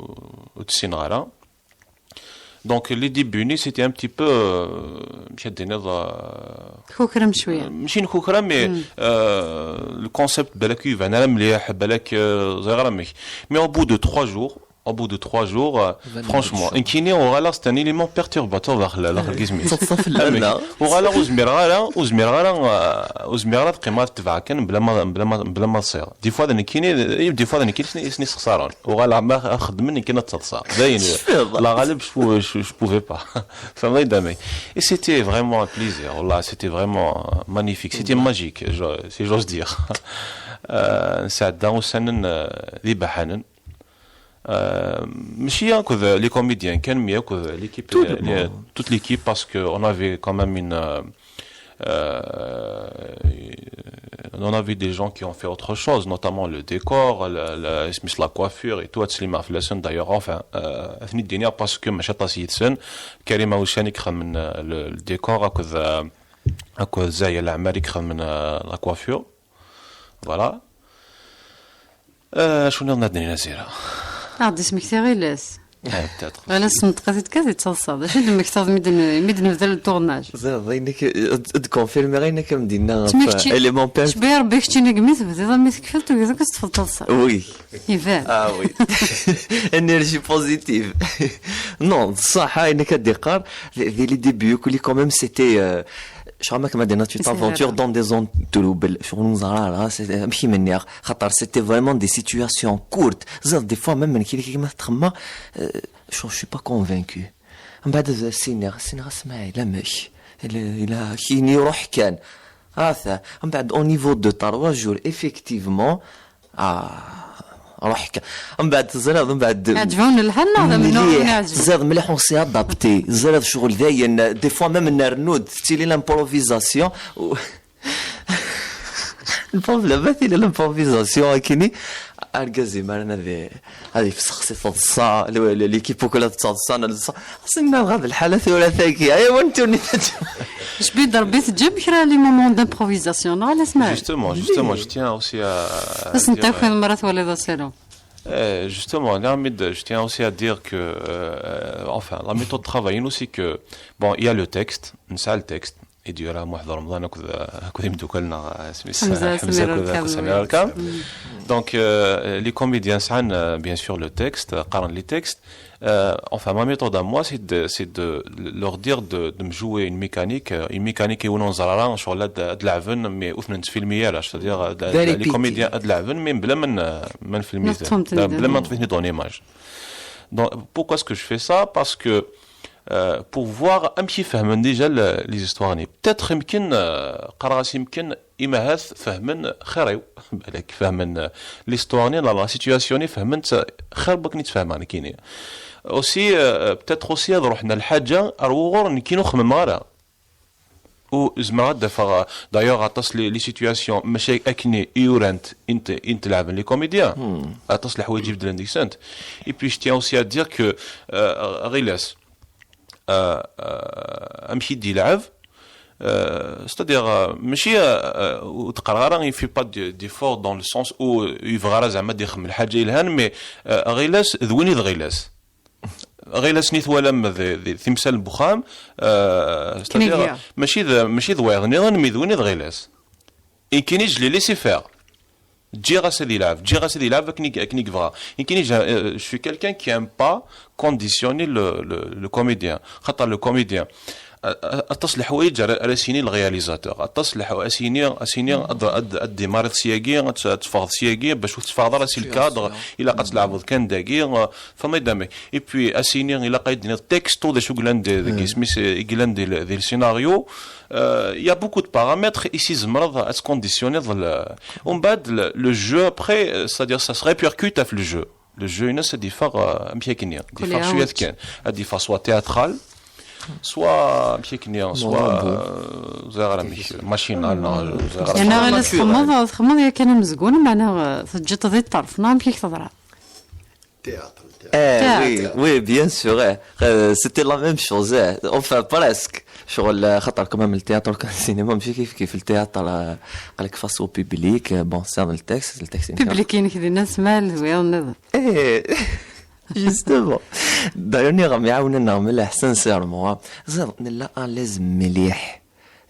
ur tessineɣ ara. Donc, les débuts, c'était un petit peu, euh, ماشي هاد النهار, euh, كوكرم شوية. ماشي نكوكرا, mais, euh, le concept, بالك يبان راه مليح, بالك, euh, ẓriɣ راه مليح. Mais au bout de trois jours, au bout de trois jours, euh, franchement, نكيني وغالا, c'est un élément perturbateur داخل, داخل جسمي. تصف لا. وغالا ur zmireɣ ara, ur zmireɣ ara, euh, ur zmireɣ ara ad qqimeɣ ad tebɛeɣ kan بلا ما, بلا ما, بلا ما تصير. Des fois, نكيني, des fois, نكيني سني, سني سخسارون. وغالا ما خدمني كاين تصدصة. داين, la غالب, je pou-, je, je pouvais pas. فما يدامي. Et c'était vraiment un plaisir. والله, c'était vraiment, euh, magnifique. C'était magique, je, si j'ose dire. Euh, نسعد وسنن, euh, ذي بحنن. Euh, ماشي اكو les comédiens, كان مي اكو l'équipe, Tout le les- monde. Toute l'équipe, parce que on avait quand même une, euh, euh, on avait des gens qui ont fait autre chose, notamment le décor, la, la, اسميس, la coiffure et tout, هاد سليمة فلاسن, d'ailleurs, enfin, euh, اثني الدنيا, parce que ماشي طاس يدسن, كريمة وشاني كخدم, euh, le, le décor, اكو, euh, اكو زايا العماري كخدم, euh, la coiffure. Voilà. Euh, شنو نهضر نزيرة؟ عاد اسمك تيغيلاس. آه، peut-être. غير الصندقة تتكاد يتصلصل. اش عندك تهضر ميدن ميدن بدا التورناج؟ زيد عينك تكونفيرمي غير كم دينا تسمى كتشي- اليمون بير. شبيه ربي كتشي نقمي تبدي ضمي تكفلت وكذا كتفضل صح. Oui. يبان. Ah oui. Énergie positive. Non, صح, انك ديقار, les, les débuts, كل quand même, c'était, euh, شغل ما كما دينا, tu t'aventures dans des zones troubles, شغل زرارة, c'est, ماشي مني, خاطر c'était vraiment des situations courtes. زيد, des fois, même, من كي كيما تخمى, euh, je, je suis pas convaincu. من بعد, سينيغ, سينيغ, اسمعي, لا مش. إلا, إلا كيني يروح كان. هذا. من بعد, au niveau de trois jours, effectivement, آه, روح كان. من بعد, زريض, من بعد. عجبون الحال, نهضر منه مليح, نعجب. زاد مليح, on s'est adapté. زاد شغل داين, des fois même نرنود, تيلي l'improvisation. و- Lpov-, la batile, l'improvisation, akini. Argaz imaren ad i-, ad ifsex si teḍsa, l-, l-, l'équipe ukoll ad tettaḍsa, neḍsa. Xas inna ɣad lḥala tura tagi. Aya wa nettuni. Jbid Rebbi, teǧǧam kra les moments d'improvisation, neɣ ala, Smaɛil? Justement, justement, je tiens aussi à Ad dire, sen-takiḍ mi ara twaliḍ asaru. Euh, justement, Léonid, je tiens aussi à dire que, euh, enfin, la méthode de travail, c'est que, bon, il y a le texte, on a le texte, et du Mohamed Ramadan, akked, akked imeddukal-nneɣ, euh, Smith Hamza Hamza Samir akked Alkam, Samir oui. Alkam. Donc, euh, les comédiens, ça, euh, bien sûr, le texte, euh, قارن les textes. Euh, enfin, ma méthode à moi, c'est de, c'est de leur dire de, de me jouer une mécanique, euh, une mécanique où on زرارة, شغل هاد، هاد لعبن، mais وثنا تفيلمي، c'est-à-dire, euh, Des les comédiens, هاد لعبن، mais بلا ما ن-، ما نفيلمي، نطفهم بلا ما تندم. نطفي dans l'image. Donc, pourquoi est-ce que je fais ça ? Parce que, euh, pour voir un petit peu déjà le- les histoires. Peut-être يمكن، euh, قراس يمكن إمهات فهمن خيريو. بالك فهمن، euh, l'histoire ني، la, la situation ني فهمن خير بك نتفهم أنا كيني. Aussi, euh, peut-être aussi هاد روحنا الحاجة أروغور نكينو خمم غارة. وزعما غاد دافع دايوغ عطاس لي، لي سيتوياسيون ماشي اكني يورانت انت، انت لعبن لي كوميديان. عطاس الحوايج يبدلن ديك سنت. اي بي جو تيان اوسي ا دير كو غيلاس، آه، آه، امشي دي لعب، آه، ستادير، آه، ماشي، آه، وتقرا راه يفي با دي فور دون لو سونس او يبغى راه زعما دي يخمم الحاجه يلهان، مي، آه، غيلاس ذويني ذ غيلاس. غير اسني توالا م-، ذي، ذي، تمثال بخام، آه، ستادير، كنيكيا. ماشي ذ-، ماشي ذ وايض نيضن، مي ذوين ذ غيلاس. إن كان يجلي لي سي فير. جي غاس هذه يلعب، جي غاس هذه يلعب، كنيك، كنيك بغا. إن كان يجي، آه، شوي كالكان كي ام با كونديسيوني لو، لو، لو كوميديان. خاطر لو كوميديان، آه، آه، أطاس الحوايج راه، راه سيني الرياليزاتور. أطاس الحو-، أسيني، أسيني أد-، أد-، أد ديماري سياكي، أت-، أتفاض سياكي، باش تفاض راه سي الكادر. إلا قد تلعبض كان داكي، آه، فما يدامك. اي بوي اسيني الا قايد دينا تكستو دي شو قلان دي، دي سميس قلان دي، دي السيناريو. آه، يا بوكو دو بارامتر ايسي زمرض اتكونديسيوني ظل. ومن بعد لو جو ابري، سادير سا سريبيركوت في لو جو. لو جو هنا سا ديفا، آه، امشي كنيا ديفا شويه كان. ديفا سوا تياترال، سوا امشي كنيا سوا، آه، زي غير ماشينال، زي غير يعني غير تخمض، تخمض يا كان مزقون، معناها تجي تضي الطرف، نعم كيك تضرع. Théâtre, théâtre. Eh, oui, Théâtre. Oui, bien sûr. Eh. Euh, c'était la même chose. Eh. Enfin, presque. شغل، آه، خاطر كمان التياتر كان سينما ماشي كيف كيف التياتر، آه، قال لك فاس او بيبليك، آه، بون سي هذا التكست، التكست انت بيبليك كاين كذا ناس مال زوير نظر. ايه. Justement. دايرني غام يعاوننا مليح سانسيرمون. زير نلا اليز مليح.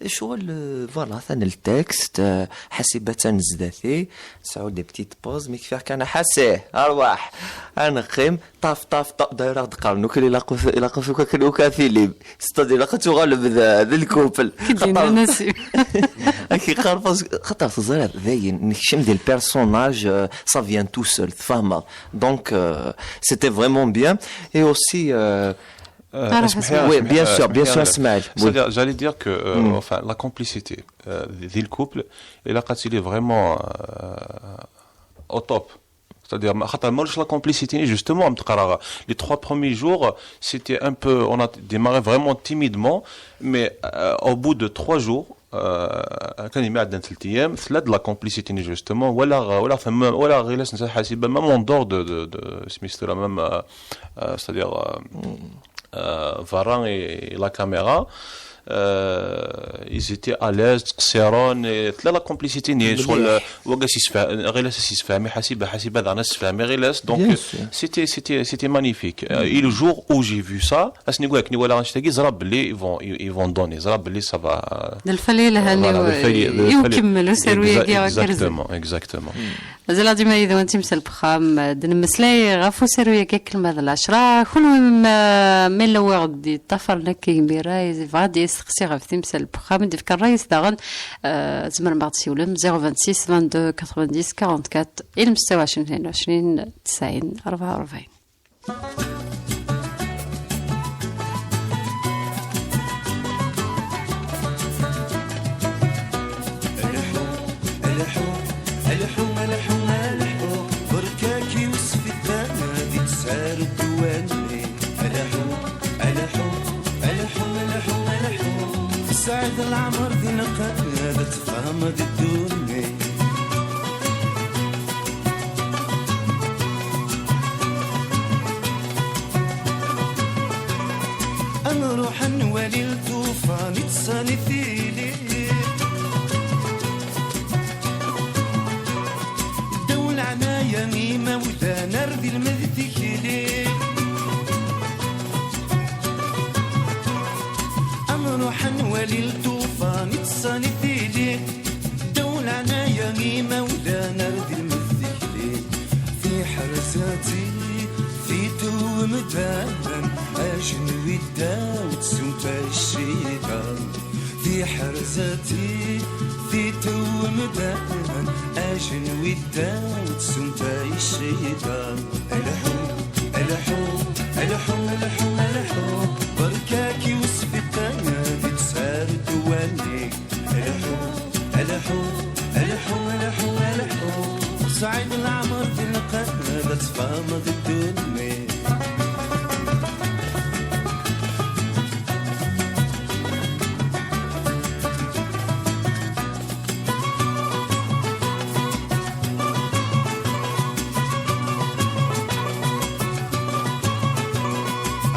شغل، آه، فوالا ثان التكست، آه، حسيبة تنزداتي، سعود دي بتيت بوز، مي كفاك انا حاسيه، ارواح، انا قيم، طاف، طاف، طاف، داير غد قرنوك اللي لاقف، لاقف كاك لوكا فيليب، ستادي لاقا تغلب ذا، ذا الكوبل. كي دينا نسيم. اكي قال فاز، خاطر تزرع ذاين، نكشم ديال البيرسوناج، آه، سا فيان تو سول، تفهمها. دونك، آه، سيتي فريمون بيان. اي اوسي، آه، آه، اسمح لي، Oui, اسمح- bien آه، sûr, اسمح bien لي، sûr, أنا. اسماعيل. Oui. C'est-à-dire, j'allais dire que, euh, enfin, la complicité, euh, ذي الكوبل، الا قاتي لي فريمون، آه، او توب. C'est-à-dire, ما- خاطر ما ولش la complicité ني، justement، متقرا les trois premiers jours, c'était un peu, on a démarré vraiment timidement, mais, euh, au bout de trois jours, euh, كان يمي عندنا ثلاث ايام، ثلاث la complicité ني، justement، ولا غ-، ولا فهم، ولا غير لاس نسى حاسبه، même en dehors de, de, de سميتو لا، même, euh, euh, c'est-à-dire, euh, euh, Varran et la caméra, euh, ils étaient à l'aise, تقصيرون، et ثلاث la complicité ني، شغل، وقاس يسفهم، غير لاس يسفهم، حاسبه، حاسبه، هذا انا سفهم، غير لاس. Donc, Bien euh, sûr. c'était, c'était, c'était magnifique. Euh, et le jour où j'ai vu ça, اسني قلت لي ولا غنشتاقي زرا بلي ils vont, ils, ils vont donner, زرا بلي ça va, euh, الفليل هاني voilà, و- الفليل، يكمل وسروي exa-، كي غير كرزن. Exactement, exactement. زال ديما يدوان تمثال بخام، دن مسلاي غافو سروي كي كلمة ذا العشرة. كل ما، ما لو غدي طفر لك كي ميرا، يبغى دي يسقسي غاف تمثال بخام، دي فكر رئيس داغن، آه، زمر ما تسيولم، zéro vingt-six, vingt-deux, quatre-vingt-dix, quarante-quatre، إلى مستوى عشرين اثنين وعشرين، تسعين، أربعة وأربعين. الحو، الحو، الحو، الحو، الحو، بركاكي وسفيدان دي تسار الدواني. الحو، الحو، الحو، الحو، الحو، سعد العمر دي نقاد تفهم دي الدوني. Wali lṭufan iṭṣan i tili. Ddaw leɛnaya imawlan ar d ilmed tikli. Ad nruḥ ad nwali lṭufan iṭṣan i tili. Ddaw leɛnaya imawlan ar d ilmed tikli. Tiḥerzati titwemdan ajenwi ddaw tsunt ay cciṭan. Tiḥerzati titwemdan ajenwi ddaw tsunt ay cciṭan. Alḥu, alḥu, alḥu, alḥu, alḥu. Berkak i usbiṭan di tsart wani. Alḥu, alḥu, alḥu, alḥu, alḥu. Sɛid leɛmer d lqad ad tfahmeḍ ddunit.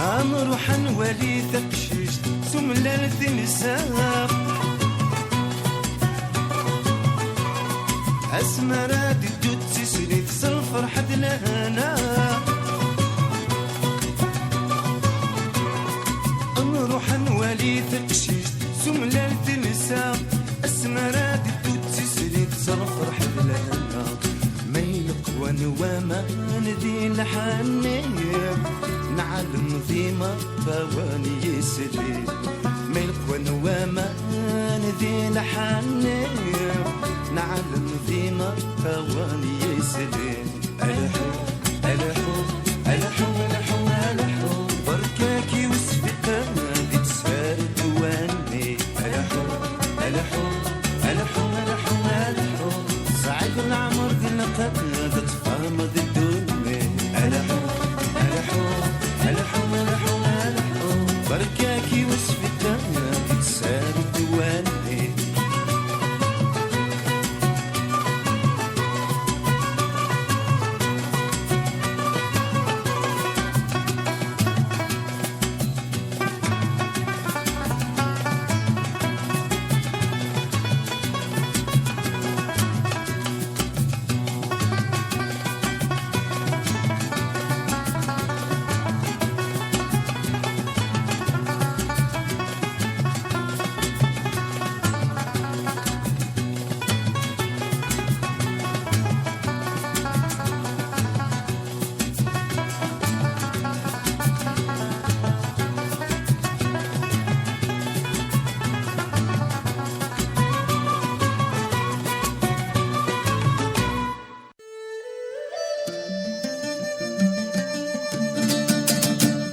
Ad nruḥ ad nwali taqcict s umellal tinsa. Asmi ara d-teddu d tislit s lferḥ d lehna. Ad nruḥ ad nwali taqcict s umellal tinsa. Asmi ara d-teddu d tislit s lferḥ d lehna. Ma ileqwan waman di lḥanni, nɛellem d imeṭṭawen yisli. Ma ileqwan waman di lḥanni, nɛellem d imeṭṭawen yisli. Alḥu, alḥu, alḥu, alḥu, alḥu. Berkak i usbiṭan di tsart wani. Alḥu, alḥu, alḥu, alḥu, alḥu. Sɛid leɛmer d lqad ad tfahmeḍ ddunit. Alḥu, alḥu, alḥu, alḥu, alḥu. Berkak i usbiṭan di tsart wani.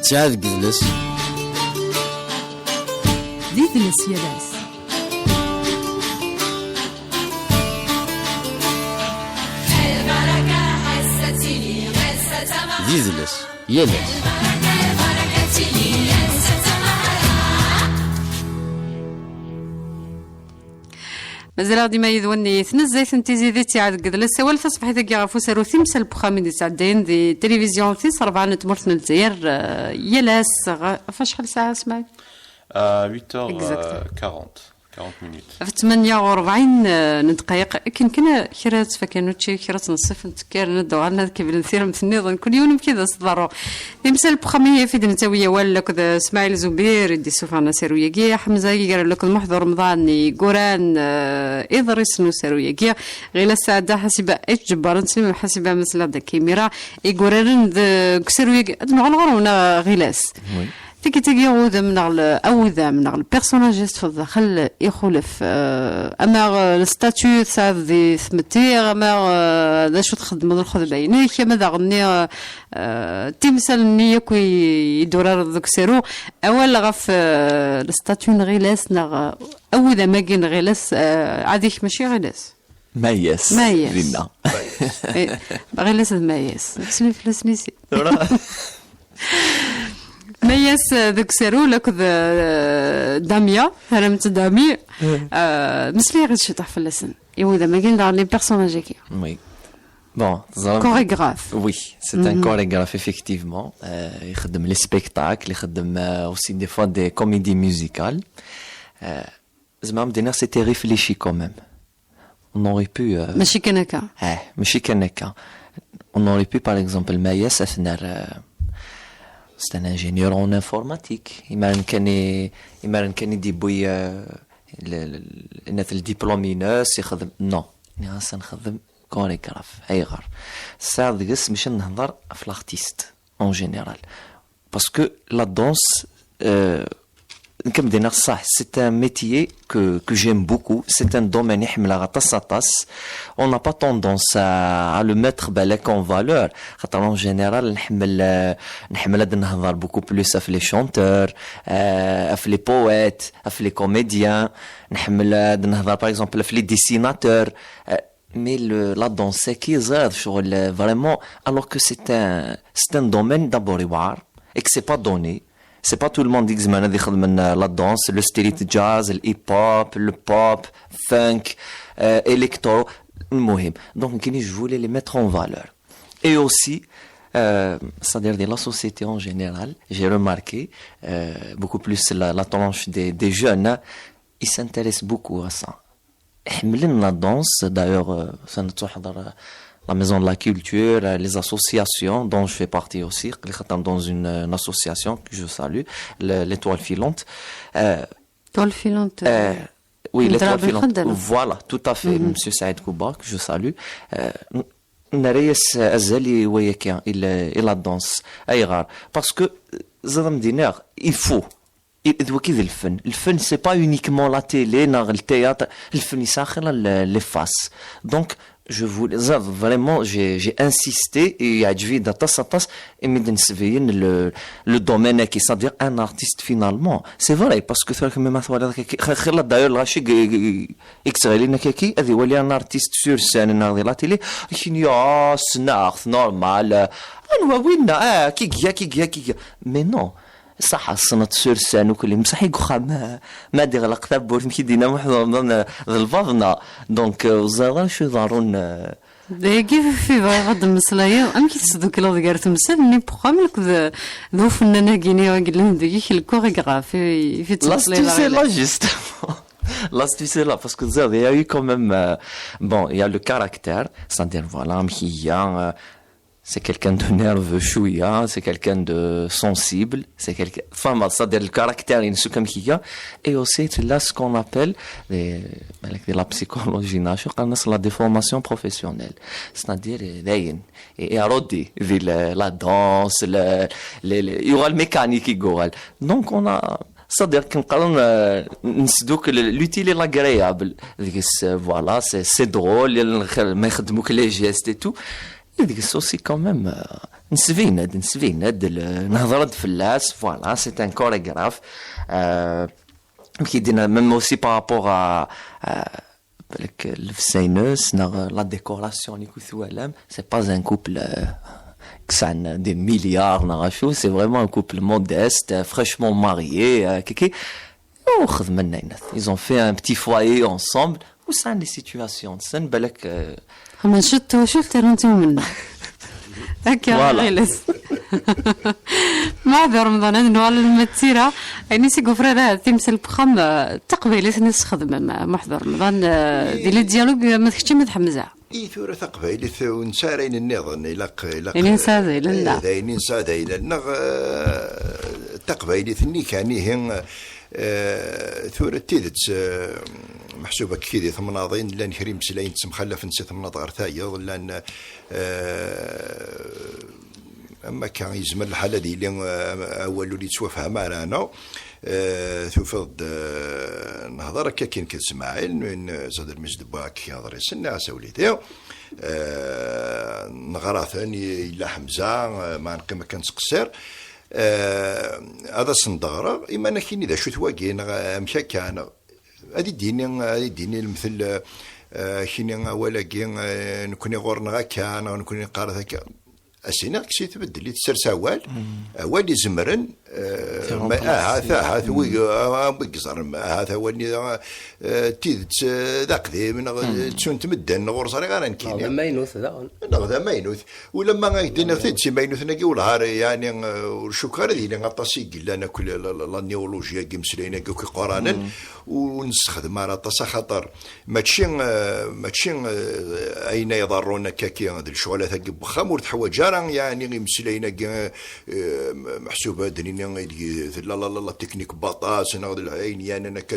Sɛad deg idles. D idles yal ass. D idles yal ass. Mazal-aɣ dima yid-wen i tnezzayt n Tizi di ttiɛad deg yidles, awal taṣebḥit-agi ɣef usaru Timsal n wexxam i d-isɛeddayen di tilivizyu tis rebɛa n tmurt n Lezzayer, eh, yal ass, ɣ-, ɣef acḥal ssaɛa, Smaɛil? À huit heures quarante, quarante minutes. Ɣef ttmanya u rebɛin, eh, n ddqayeq, akken kan kra ttfakan učči, kra ttneṣṣifen, ttekkaren ad d-uɣalen ad kemmlen tiremt nniḍen, kul yiwen amek i d as-tḍerru. Timsal n wexxam i fi d-nettawi awal akked, eh, Smaɛil Zubir, i d-issufɣen asaru-agi, Ḥemza Iger akked Muḥed Remḍan i yuran, eh, iḍrisen n usaru-agi, Ɣilas Sɛada, Ḥasiba H Ǧebbar, Sliman Ḥasiba, ma sliɣ-d akka imir-a, i yuraren deg usaru-agi. Ad nuɣal ɣur-wen, neɣ Ɣilas? Oui. Tagi, tagi, udem neɣ le, awudam neɣ le personnage i teṭṭfeḍ daxel ixulef, eh, ama, eh, le statut tesɛiḍ di tmetti, ama, eh, d acu txeddmeḍ lxedma-inek, ama daɣen-nni, eh, eh, timsal-nni akk i, i d-urareḍ deg usaru. Awal ɣef, eh, le statut n Ɣilas neɣ, eh, awudam-agi n Ɣilas, eh, ɛad-ik mačči Ɣilas. Mayas. Mayas. Dinna. Eh, Ɣilas d Mayas. Ttsellim fell-asen i sin. Mayas, eh, deg usaru, akked, eh, Damia, terramt Dami. Eh, meslayeɣ-d ciṭuḥ fell-asen. I wudam-agi, daɣen les personnages-agi. Oui. Bon, teẓram. Chorégraphe. Oui, c'est un chorégraphe, effectivement. Euh, ixeddem les spectacles, ixeddem euh, aussi des fois des comédies musicales. Euh, زعما بدينا, c'était réfléchi quand même. On aurait pu. Euh, ماشي كان هكا. Eh, ماشي كان هكا. On aurait pu, par exemple, Mayas Afnar, euh, c'est un ingénieur en informatique. Imaren kan i, imaren kan i d-yewwi, euh, le, le, le, le diplôme ines, يخدم. Non. Nniɣ-as ad nexdem chorégraphe. Ayɣer? Tesɛiḍ deg-s, mačči ad nehḍer ɣef l'artiste, en général. Parce que la danse, euh, nekk am d-iniɣ ṣṣeḥ, c'est un métier que, que j'aime beaucoup, c'est un domaine i ḥemmleɣ aṭas aṭas. On n'a pas tendance à, à le mettre, balak, en valeur, xaṭer en général nḥemmel, euh, nḥemmel ad nehḍer beaucoup plus ɣef les chanteurs, euh, ɣef les poètes, ɣef les comédiens, nḥemmel ad nehḍer par exemple ɣef les dessinateurs. Euh, mais le, la danse-agi, ẓriɣ, ccɣel, euh, vraiment, alors que c'est un, c'est un domaine d'abord يوعر, et que c'est pas donné. C'est pas tout le monde i izemren ad ixedmen, euh, la danse, le street jazz, le hip-hop, le pop, funk, euh, électro, المهم. Donc, je voulais les mettre en valeur. Et aussi, euh, c'est-à-dire de la société en général, j'ai remarqué, euh, beaucoup plus la, la tranche des, des jeunes, hein, ils s'intéressent beaucoup à ça. Ḥemmlen la danse, d'ailleurs, euh, ça nous, la Maison de la Culture, euh, les associations dont je fais partie aussi, dans une, une association que je salue, le- l'Étoile Filante. Euh, Étoile Filante. euh, oui, Une l'Étoile très bonne Filante. خدمة. Voilà, tout à fait, Monsieur Saïd Kouba, que je salue. Euh, n- nerra-yas azal i wayaki, i la, i la danse. Ayɣer? Parce que, euh, ẓriɣ, il faut. I- d waki d lfen. Lfen, c'est pas uniquement la télé, neɣ le théâtre. Lfen yesɛa xilla le- les faces. Donc, je voulais, ça, vraiment, j'ai j'ai insisté et yeɛǧeb-iyi-d aṭas aṭas imi d-nesbeyyed le, le domaine-agi, c'est-à-dire un artiste finalement. C'est vrai, parce que tura kemm ma twaliḍ akka, xilla d'ailleurs lɣaci i yettɣilin akka, ad iwali un artiste sur scène neɣ di la télé, ad k-yini, ah, ssneɣ-t, normal, anwa winna, ah, ki iga, ki iga, ki iga. Mais non, صح, tessneḍ sur scène وكل, بصح i uxxam, ma, ma d-iɣleq tawwurt, amek i d-yenna Muḥend Remḍan, d lbaḍna. Donc, euh, ur ẓriɣ ara acu iḍerrun, euh. Dagi, fi bɣiɣ ad d-mmeslayeɣ, amek i tesdukleḍ gar temsal-nni n wexxam akked d ufennan-agi-nni i yellan deg-k, le chorégraphe, i, i Là, tu sais, là, justement. Là, tu sais, là, parce que il y a eu quand même, euh, bon, il y a le caractère, c'est-à-dire, voilà, amek i iga, euh, c'est quelqu'un de nerveux, شوية, c'est quelqu'un de sensible, c'est quelqu'un, enfin, c'est-à-dire le caractère, il est comme qu'il y a, et aussi, c'est là ce qu'on appelle les, avec de la psychologie, نعرف شو قالنا, c'est la déformation professionnelle. C'est-à-dire, euh, داين, et, et Arodi, la, la danse, le, le, le, il y aura le mécanique, il y aura. Donc, on a, c'est-à-dire كنقارن, euh, نسدوك le- l'utile et l'agréable. Deg-s, euh, voilà, c'est c'est drôle, ما يخدموك les gestes et tout. Deg-s aussi quand même, euh, nesbin-d, nesbin-d, le- نهضر-d fell-as, voilà, c'est un chorégraphe. Euh, qui dit même aussi par rapport à, à, Balak, llebsa-ines neɣ la décoration i twalam, c'est pas un couple, euh, qui a des milliards, neɣ acu, c'est vraiment un couple modeste, euh, fraîchement marié, euh, kiki. Oh, xedmen ayen. Ils ont fait un petit foyer ensemble. Où sont les situations? C'est une belle, euh, Xedmen ciṭ twacult, rran tiwmenna. Akka, Voilà. Ɣiles. Muḥend Remḍan, ad nuɣal alma d tira. Ayen i s-yufrar ahat timsal n wexxam, eh, d taqbaylit-nni i tesxedmem, eh, Muḥend Remḍan, eh, di les dialogues, eh, ma d kečč, ma d Ḥemza. I tura taqbaylit ur nesɛi ara ayen nniḍen, ilaq, ilaq. Ayen i nesɛa d ayla-nneɣ. Eh, d ayen i nesɛa d ayla-nneɣ, eh, taqbaylit-nni kan ihi, eh, tura d tidet, eh, meḥsub akka di temnaḍin, llan kra imeslayen ttemxallafen si temnaḍt ɣer tayeḍ, llan, eh, am akka yezmer lḥal ad yili, eh, awal ur yettwafham ara, neɣ, eh, tufiḍ-d, eh, nehḍer akka akin d Smaɛil, n-, zad lmizd n wakk aḍris-nni, a sawlidi, eh, neɣra-ten, yella Ḥemza, eh, ma neqqim akka nettqessir, eh, ad asen-d-ɣreɣ, iman akini d acu-t wagi, neɣ amek akka, neɣ ad d-yini, ad d-yini lemtel, eh, kini awal-agi, eh, nekni ɣur-neɣ akka, neɣ nekni neqqar-t akka. As-iniɣ kkes-it, beddel-it, sers awal, awal izemren, eh, ma, ahat, ahat, wi, ah, wi yeẓren, ahat awal-nni, eh, d tidet, eh, d aqdim, neɣ, eh, ttunt medden, neɣ ur ẓriɣ ara nekkini. Neɣ d amaynut daɣen. Neɣ d amaynut. Ulamma ad ak-d-iniɣ tidet, imaynuten-agi wellah ar, yeɛni, eh, ur cukkeɣ ara ad yili aṭas i yellan akk la, la, la, la néologie-agi, imeslayen-agi akk iquranen, ur, ur nessexdem ara aṭas, axaṭer mačči, eh, mačči, eh, ayen ay iḍerrun akkaki d lecɣalat-agi n wexxam, ur teḥwaǧ ara, yeɛni, imeslayen-agi, eh, meḥsub ad d-nini, ideg tella la, la, la technique n waṭas, neɣ d ayen yeɛnan akka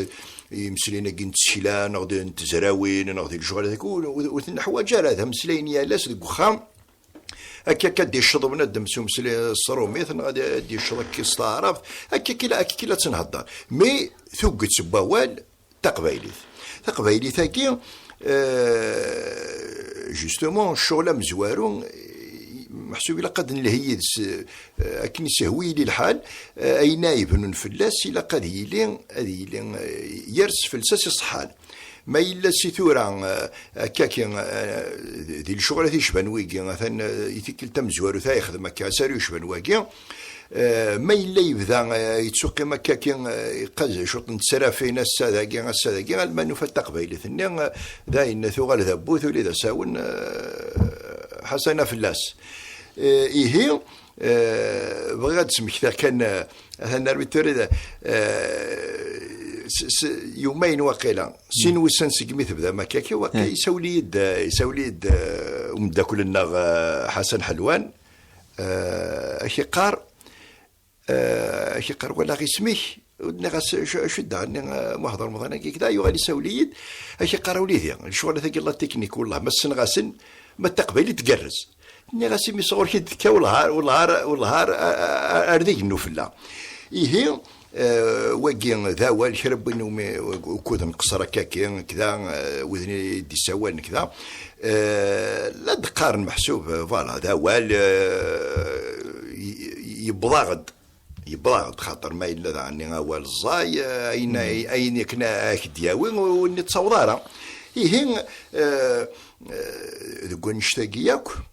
imeslayen-agi n tsekla, neɣ d, n tezrawin, neɣ d lecɣalat-agi, ur, ur, ur ten-neḥwaǧ ara, d ameslay n yal ass deg wexxam. Akka akka d-icceḍ bnadem s umeslay s trumit, neɣ ad, ad d-icceḍ akka s taɛrabt, akka akka la, akka akka la ttenhedder. Mi tuget n wawal, taqbaylit. Taqbaylit-agi, eh, justement, ccɣel amezwaru, eh, meḥsub ilaq ad nelhi yid-s, eh, akken isehwi yili lḥal, eh, ayen ay ibnun fell-as, ilaq ad yili, ad yili, eh, yers fell-as iṣeḥḥan. Ma yella si tura, eh, akkaki, eh, di lecɣal-a ticban wigi, atan, eh, i tikkelt tamezwarut ay yexdem akka asaru yecban wagi, eh, ma yella yebda, eh, yettuqqim akkaki, eh, yeqqaz cwiṭ n tesrafin ass-a dagi, ass-a dagi, alma nufa taqbaylit-nni, eh, d ayen tuɣal d abut, uli d asawen, eh, ḥasana fell-as. Eh, ihi, Eh, bɣiɣ ad d-smektiɣ kan, eh, atan armi tura, eh, s, s, yumayen waqila, sin wussan segmi tebda Makaki, waqila isawel-iyi-d, eh, isawel-iyi-d, eh, umeddakel-nneɣ, eh, Ḥasan Ḥelwan, eh, ak-iqqar, eh, ak-iqqar walaɣ isem-ik, nniɣ-as acu, acu d daɣen, eh, Muḥed Remḍan-agi kda, yuɣal isawel-iyi-d, ak-iqqar a wlidi, lecɣal-agi la technique, wellah ma ssneɣ-asen, ma d taqbaylit tgerrez. Nniɣ-as, imi sɣur-k i d-tekka, wellah ar, wellah ar, wellah ar, a, a, a, ar d igennu fell-a. Ihi, eh, wagi d awal, kra n win umi, ukud nqeṣṣer akkaki, kda, eh, widen i d-issawalen, kda. Eh, la d-qqaren meḥsub, eh, voilà, d awal, eh, y-, y-, yewweḍ-aɣ-d. Yewweḍ-aɣ-d, xaṭer ma yella daɣen awal ẓẓay, eh, ayen, ayen akken a, a k-d-yawi, ur, ur nettaweḍ ara. Ihi, eh, eh, deg wannect-agi yakk,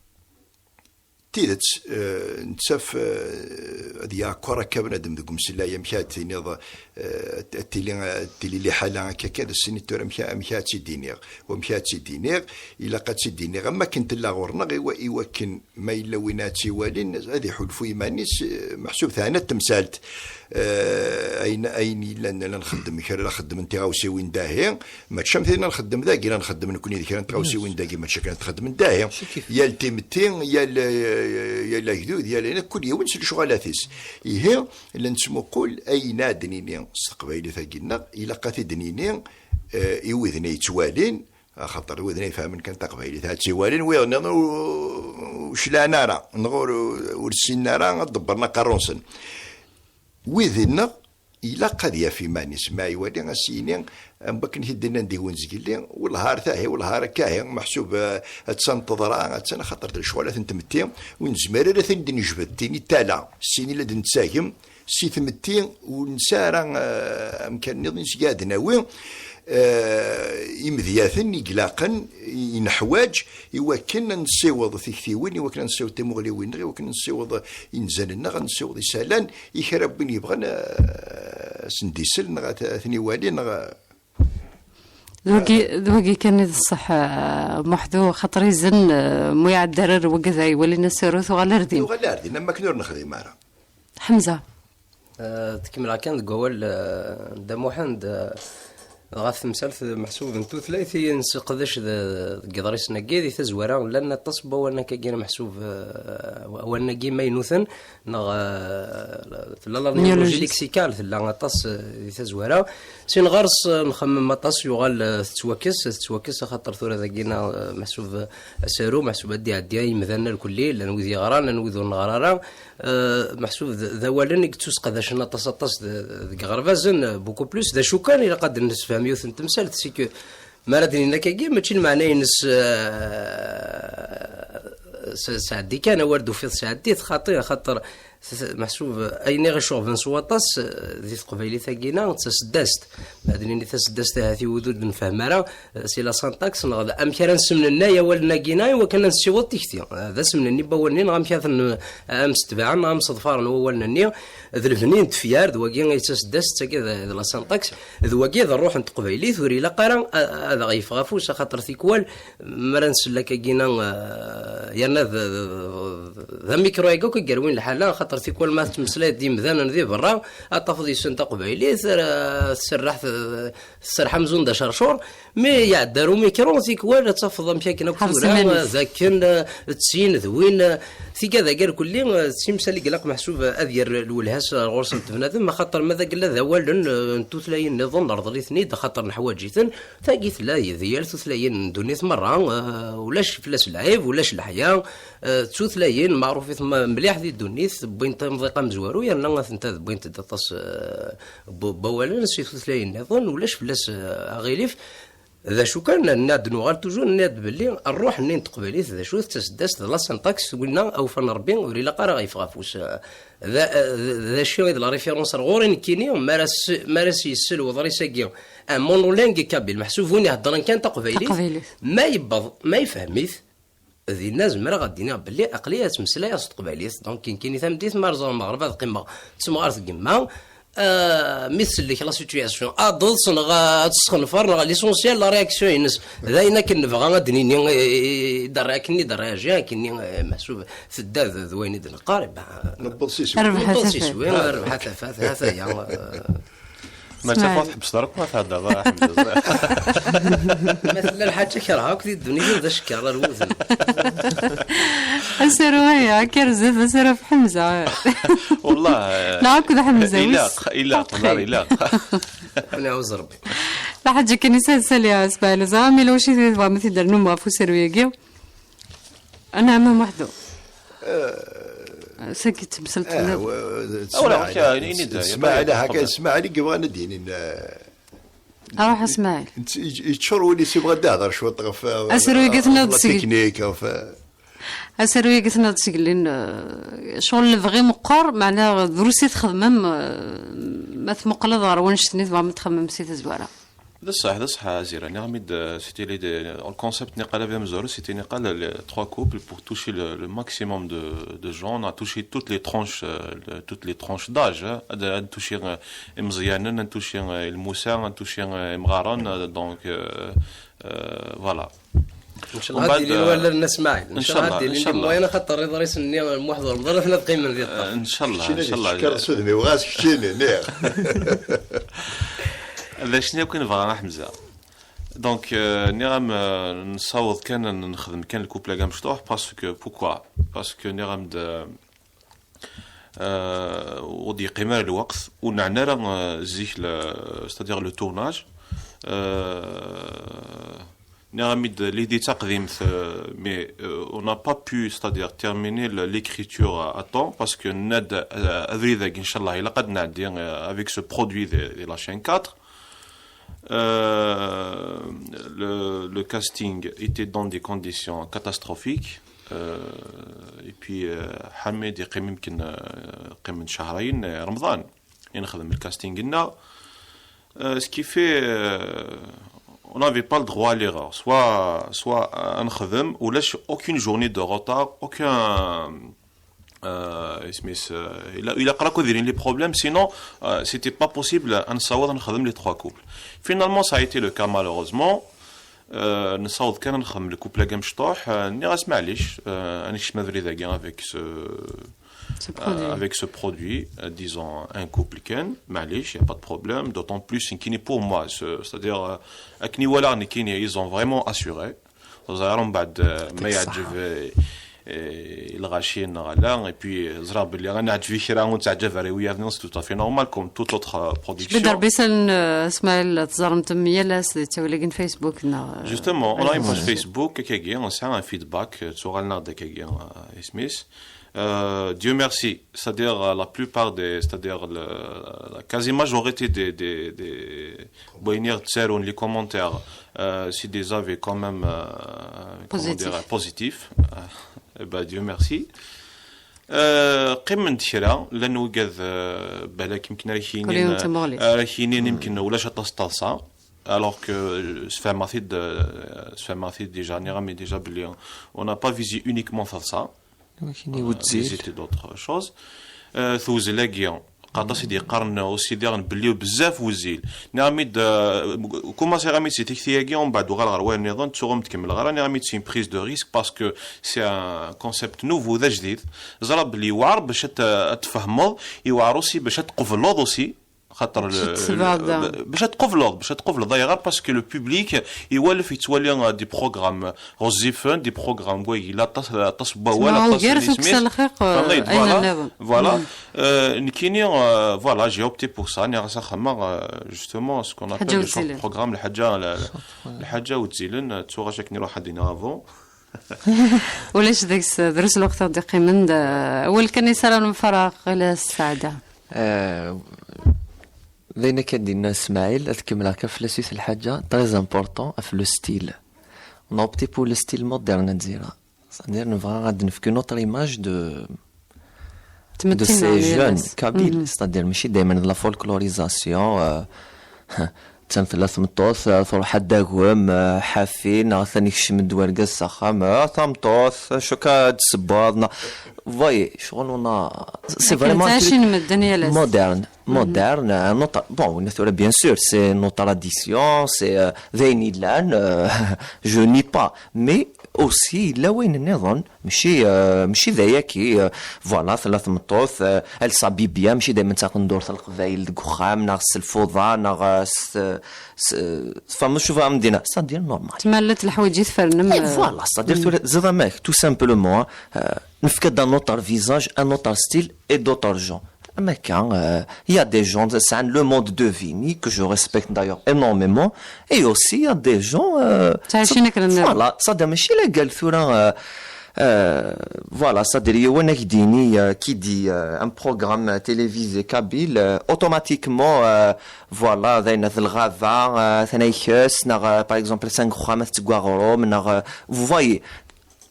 tidet, eh, nettaf, eh, ad yeɛkeṛ akka bnadem deg umeslay, amek ad tiniḍ, eh, ad tili, ad tili liḥala akka, akka d ass-nni tura amek, amek ad tt-id-iniɣ, wamek ad tt-id-iniɣ, ilaq ad tt-id-iniɣ am wakken tella ɣur-neɣ, i wa-, i wakken ma yella win ad tt-iwalin, ad iḥulfu iman-is, eh, meḥsub teɛna temsalt. Eh, ayen, ayen yellan la nxeddem kra, la xeddmen tiɣawsiwin dahi, mačči am tin la nxeddem dagi, la nxeddem nekkni d kra n tɣawsiwin dagi, mačči kan ad t-xeddmen dahi. Yal timetti, yal, eh, yal agdud, yal ayen, kul yiwen s lecɣalat-is. Ihi, la nettmuqul ayen ad d-nini s teqbaylit-agi-nneɣ, ilaq ad t-id-nini, eh, i widen ay yettwalin, axaṭer widen ay ifehmen kan taqbaylit, ad tt-iwalin, wiyaḍ nniḍen ur, ur clan ara, neɣ ur, ur ssinen ara ad ḍebbren aqerru-nsen. Wid-nneɣ ilaq ad yaf iman-is, ma iwali, ad s-yini, am wakken i t-id-nnan di Wenzgelli, wellah ar tahi, wellah ar akka ahi, meḥsub, eh, attan teḍra, attan axaṭer d lecɣalat n tmetti, ur nezmir ara ad ten-id-nejbed, tini tala, sin i la d-nettagem, si tmetti ur nesɛi ara, eh, amkan nniḍen i s-ad nawi, eh, imedyaten i ilaqen, i, i neḥwaǧ, i wakken ad nessiweḍ tiktiwin, i wakken ad nessiweḍ timuɣliwin-nneɣ, i wakken ad nessiweḍ inzan-nneɣ, ad nessiweḍ isalan i kra n win yebɣan, eh, ad sen-d-isel, neɣ ad, ad ten-iwali, neɣ, eh, d wagi, d wagi kan i d ṣṣeḥ, eh, Muḥdu, xaṭer izen, eh, mu iɛedda ara wagad ay walin asaru, tuɣal ar din. Tuɣal ar din, am wakken ur nexdim ara. Ḥemza. Eh, tkemmleɣ kan deg wawal, eh, Dda Muḥend, eh, ɣef temsalt meḥsub n tutlayt i nesseqdec de-, deg iḍrisen-agi. Di tazwara, llan aṭas n wawalen akkagi meḥsub, eh, awalen-agi imaynuten, neɣ, eh, tella la néologie lexicale, tella aṭas, eh, di tazwara. Sin ɣer-s, eh, nxemmem aṭas, yuɣal, eh, tettwakkes, tettwakkes, axaṭer tura dagi-na, eh, meḥsub, eh, asaru, meḥsub ad d-iɛeddi i yimdanen irkelli, llan wid yeɣran, llan wid ur neɣri ara. Eh, meḥsub d, d awalen i yettuseqdacen aṭas, aṭas de-, deg iɣerbazen, eh, beaucoup plus. D acu kan, ilaq ad d-nessefhem yiwet n temsalt, c'est que mi ara d-nini akkagi, mačči lmeɛna-ines, eh, s-, sɛeddi kan, awal d-tufiḍ sɛeddi-t, xaṭi, axaṭer Meḥsub ayen i ɣ-icuɣben s waṭas, eh, di teqbaylit-agi-na d taseddast. Ma ad nini taseddast, ahat i wid ur d-nefhem ara, eh, si la syntaxe, neɣ d amek ara nsemnennay awalen-agi-na i wakken ad nessiweḍ tikti. Eh, d asemnenni n wawalen-nni, neɣ amek ad ten-, ad msetbaɛen, neɣ ad mseḍfaren wawalen-nni. D lebni n tefyar, d wagi i d taseddast, d tagi d, d la syntaxe, d wagi d ṛṛuḥ n teqbaylit, ur ilaq ara a-, ad aɣ-yeffeɣ afus, axaṭer tikwal mi ara nsell akkagina, eh, yerna d, d, d, d amikru-agi akk i yerwin lḥala, axaṭer tikwal ma tettmeslayeḍ d yimdanen di berra, ad tafeḍ yessen taqbaylit, eh, tserreḥ, tserreḥ amzun d acercur, mi iɛedda ar umikru, tikwal ad tafeḍ amek akken akk ḥebs tura, iman-is. D akken, eh, d tin d win, eh, tigad-agi irkelli, eh, d timsal i ilaq meḥsub ad yerr lwelha-s ɣur-sent bnadem, axaṭer ma d agella d awalen, eh, n tutlayin nniḍen, nerḍel-iten-id, axaṭer neḥwaǧ-iten. Tagi tella di yal tutlayin n ddunit merra, eh, ulac fell-as lɛib, ulac leḥya, eh, d tutlayin meɛrufit ma-, mliḥ di ddunit, wwint amḍiq amezwaru, yerna atent-ad wwint-d aṭas, eh, n w-, n wawalen si tutlayin nniḍen, ulac fell-as, eh, aɣilif. D acu kan, nniɣ-d nuɣal toujours, nniɣ-d belli ṛṛuḥ-nni n teqbaylit d acu, d taseddast, d la syntaxe, winna awfan Ṛebbi ur ilaq ara ɣ-yeffeɣ afus. D, d, d acu i d la référence ar ɣur-i nekkini, mi ara s-, mi ara s-yessel uḍris-agi un monolingue kabyle, meḥsub win iheddren kan taqbaylit, taqbaylit, ma yewweḍ, ma yefhem-it, dinna zemreɣ ad d-iniɣ belli aql-i ad ttmeslayeɣ s teqbaylit. Donc, nekkini tameddit, ma rzuɣ lmeɣreb, ad qqimeɣ d temɣart n yemma. Ah, mi tsellek la situation, ad teḍs neɣ ad tesxenfer, neɣ l'essentiel la réaction-ines. D ayen akken nebɣa ad d-nini i, i, i d-, akken i d-réagi, akken i, eh, meḥsub tedda d, d wayen i d-neqqar, eh ben, newweḍ s iswi. Rrbeḥ a tafat. Rrbeḥ a tafat, ha-t-aya, eh. Ma d tafat, tḥebseḍ ara akk ma thedreḍ, a Ḥemza, ẓriɣ. Ma tella lḥaǧa kerheɣ akk di ddunit, d acekker ar wudem. Asaru-aya, akker zdat, asaru ɣef Ḥemza. Wallah, eh, neɣ akked Ḥemza, ilaq, wis ilaq, ṭṭef xir. Ilaq. Ad nɛawez Rebbi. Laḥaǧa kan i s-ad saliɣ, Smaɛil, ẓriɣ mi lwaci tebɣam ad t-id-ternum ɣef usaru-agi. Anɛam a Muḥdu. Eh, sagi d temsalt eh, fell-am. Wa-, d-, awal, Smaɛil, amek, ini-d, d-, Smaɛil, ya, aha kan, tfadal. Smaɛil i yebɣan ad d-yinin, eh, aruḥ a Smaɛil. Nett-, yeččur wul-is, yebɣa ad d-ihder cwiṭ ɣef, eh, asaru-agi ɣef tniḍ la seg-, technique, ɣef, eh, asaru-agi tniḍ seg lin, eh, ccɣel lebɣi meqqer, meɛna drus i txedmem, eh, ma tmuqleḍ ɣer wannect-nni tebɣam ad txemmem si tazwara. D ṣṣeḥ, d ṣṣeḥ, a Zira. Niɣ-am-id, euh, c'était l'idée, le concept n iqalab amezwaru, c'était niqal les trois couples pour toucher le, le maximum de, de gens. On a touché toutes les tranches, euh, le, toutes les tranches d'âge, hein. Ad, ad touché, euh, imeẓyanen, ad touché, euh, lmusa, ad touché, euh, imɣaren, euh, donc, euh, euh, voilà. Ncallah ad d-ilin wallalen n Smaɛil. Ncallah ad d-ilin di moyen, axaṭer iḍrisen-nni n Muḥ d Remḍan ad qqimen di ṭṭerf. Ncallah, ncallah. Keččini ncallah. Tekker s udem-iw, ɣas keččini, niɣ. D acu-nni akk i nebɣa, a Ḥemza. Donc, euh, nniɣ-am, euh, nessaweḍ kan ad nexdem kan lkupla-agi amecṭuḥ, parce que, pourquoi? Parce que nniɣ-am-d, euh, euh, ur d-yeqqim ara lweqt, ur neɛni ara, euh, zik le, c'est-à-dire le tournage. Euh, nniɣ-am-id l'idée d taqdimt, euh, mais, euh, on n'a pas pu, c'est-à-dire terminer le, l'écriture à, à temps, parce que nenna-d, euh, abrid-agi, ncallah, ilaq ad nɛeddi, euh, avec ce produit de, de la chaîne quatre. Euh, le, le casting était dans des conditions catastrophiques. Euh, et puis, euh, Hamid yeqqim yemken, euh, qqimen cahrayen, euh, Remḍan i nexdem le casting-nneɣ. Euh, ce qui fait, euh, on n'avait pas le droit à l'erreur. Soit, soit, euh, ad nexdem, ulac aucune journée de retard, aucun, euh, isem-is, euh, il a, il a les problèmes, sinon, euh, c'était pas possible ad nessaweḍ ad nexdem les trois couples. Finalement, ça a été le cas, malheureusement. Euh, nessaweḍ kan ad nexdem le couple-agi amecṭuḥ, euh, nniɣ-as, maɛlic, euh, ad nekcem abrid-agi avec ce, ce produit. Euh, avec ce produit, euh, disons, un couple kan, maɛlic, y a pas de problème, d'autant plus, nekkini, pour moi, ce, c'est-à-dire, euh, akken i walaɣ nekkini, ils ont vraiment assuré. Ẓriɣ mbeɛd, euh, ma yeɛǧeb, euh, euh, lɣaci neɣ ala, et puis, euh, ẓriɣ belli ad neɛǧeb i kra ur nettaɛǧab ara i wiyaḍ-nni, c'est tout à fait normal, comme toute autre, euh, production. Cbi d Rebbi salen, euh, Smaɛil, teẓrem-ten yal ass di ttawil-agi n Facebook, neɣ, euh, justement, on a une page Facebook, akkagi, on a un feedback, euh, ttuɣalen-aɣ-d akkagi, euh, isem-is. Euh, Dieu merci, c'est-à-dire, euh, la plupart des, c'est-à-dire le, la quasi-majorité des, des, des, bon, les commentaires, euh, c'est des avis quand même, euh, comment dire, positifs. Euh, eh ben, Dieu merci. Euh, qqimen-d kra, llan wigad, euh, balak imken ara k-yinin, ara k-yinin imken ulac aṭas n taḍsa, alors que, euh, sfehmeɣ-t-id, euh, sfehmeɣ-t-id déjà, nniɣ-am déjà belli on n'a pas visé uniquement taḍsa. Visité d'autres choses. Euh, tewzel-agi, aṭas i d-yeqqaren aussi diɣen belli bezzaf wezzil. Nniɣ-am-id, euh, commencer-am-id si tikti-agi, umbeɛd uɣal ɣer wayen nniḍen, ttuɣ ur m-d-kemmleɣ ara, nniɣ-am-id c'est une prise de risque parce que c'est un concept nouveau, d ajdid. Ẓra belli yewɛer bac ad t-, ad tfehmeḍ, yewɛer aussi bac ad tqebleḍ aussi. Xaṭer bac ad tqebleḍ, bac ad tqebleḍ, ayɣer? Parce que le public iwalef, yettwali, euh, des programmes ɣezzifen, des programmes wagi yella aṭas, aṭas n wawal, aṭas n yisem-is. Voilà. Euh, nekkini, euh, voilà, j'ai opté pour ça, nniɣ-as axxam-a, euh, justement, ce qu'on appelle le short programme, lḥaǧa, lḥaǧa wezzilen, euh, ttuɣ akken iruḥ ad iniɣ avant. Ulac deg-s, drus lweqt ad d-iqqimen d, euh, awal kan i s ara nemfaraq ila ssaɛda. Euh, d ayen akka d-yenna Smaɛil, ad kemmleɣ kan fell-as i lḥaǧa, très important, ɣef le style. On a opté pour le style moderne, ad d-zira. C'est-à-dire, nebɣa ad d-nefk une autre image de, de ces jeunes kabyles. C'est-à-dire, mačči daymen de la folklorisation, euh, attan tella tmeṭṭut, euh, truḥ ad d-tagem, euh, ḥafi, neɣ atan ikcem-d wergaz s axxam, euh, tameṭṭut, acu akka ad d-tessewweḍ, neɣ, vous voyez, ccɣel on a, c'est vraiment un truc moderne. Moderne, un autre, bon, tura, bien sûr, c'est nos traditions, c'est, euh, d ayen yellan, euh, je nie pas, mais aussi yella wayen nniḍen, mačči, euh, mačči d ayaki, euh, voilà, tella tmeṭṭut, euh, elle s'habille bien, mačči daymen d taqendurt n leqbayel deg uxxam, neɣ s lfuḍa, neɣ, euh, s, s, tfehmeḍ acu bɣiɣ ad m-d-iniɣ, c'est-à-dire normal. Tmallet leḥwayeǧ i tfernem, eh, euh, voilà, c'est-à-dire tura, ẓriḍ amek, tout simplement, euh, nefka-d un autre visage, un autre style et d'autres gens. Am akka, euh, il y a des gens, c'est le mode de vie, ni que je respecte d'ailleurs énormément, et aussi il y a des gens, euh, voilà, ça, mačči la gueule tura, euh, euh, voilà, c'est-à-dire, yiwen ad k-d-yini, euh, qui dit, euh, un programme télévisé kabyle, euh, automatiquement, euh, voilà, d ayen at lɣaba, euh, atan ikes, neɣ, euh, par exemple, cinq xxam ad tetteg aɣrum, neɣ, euh, vous voyez,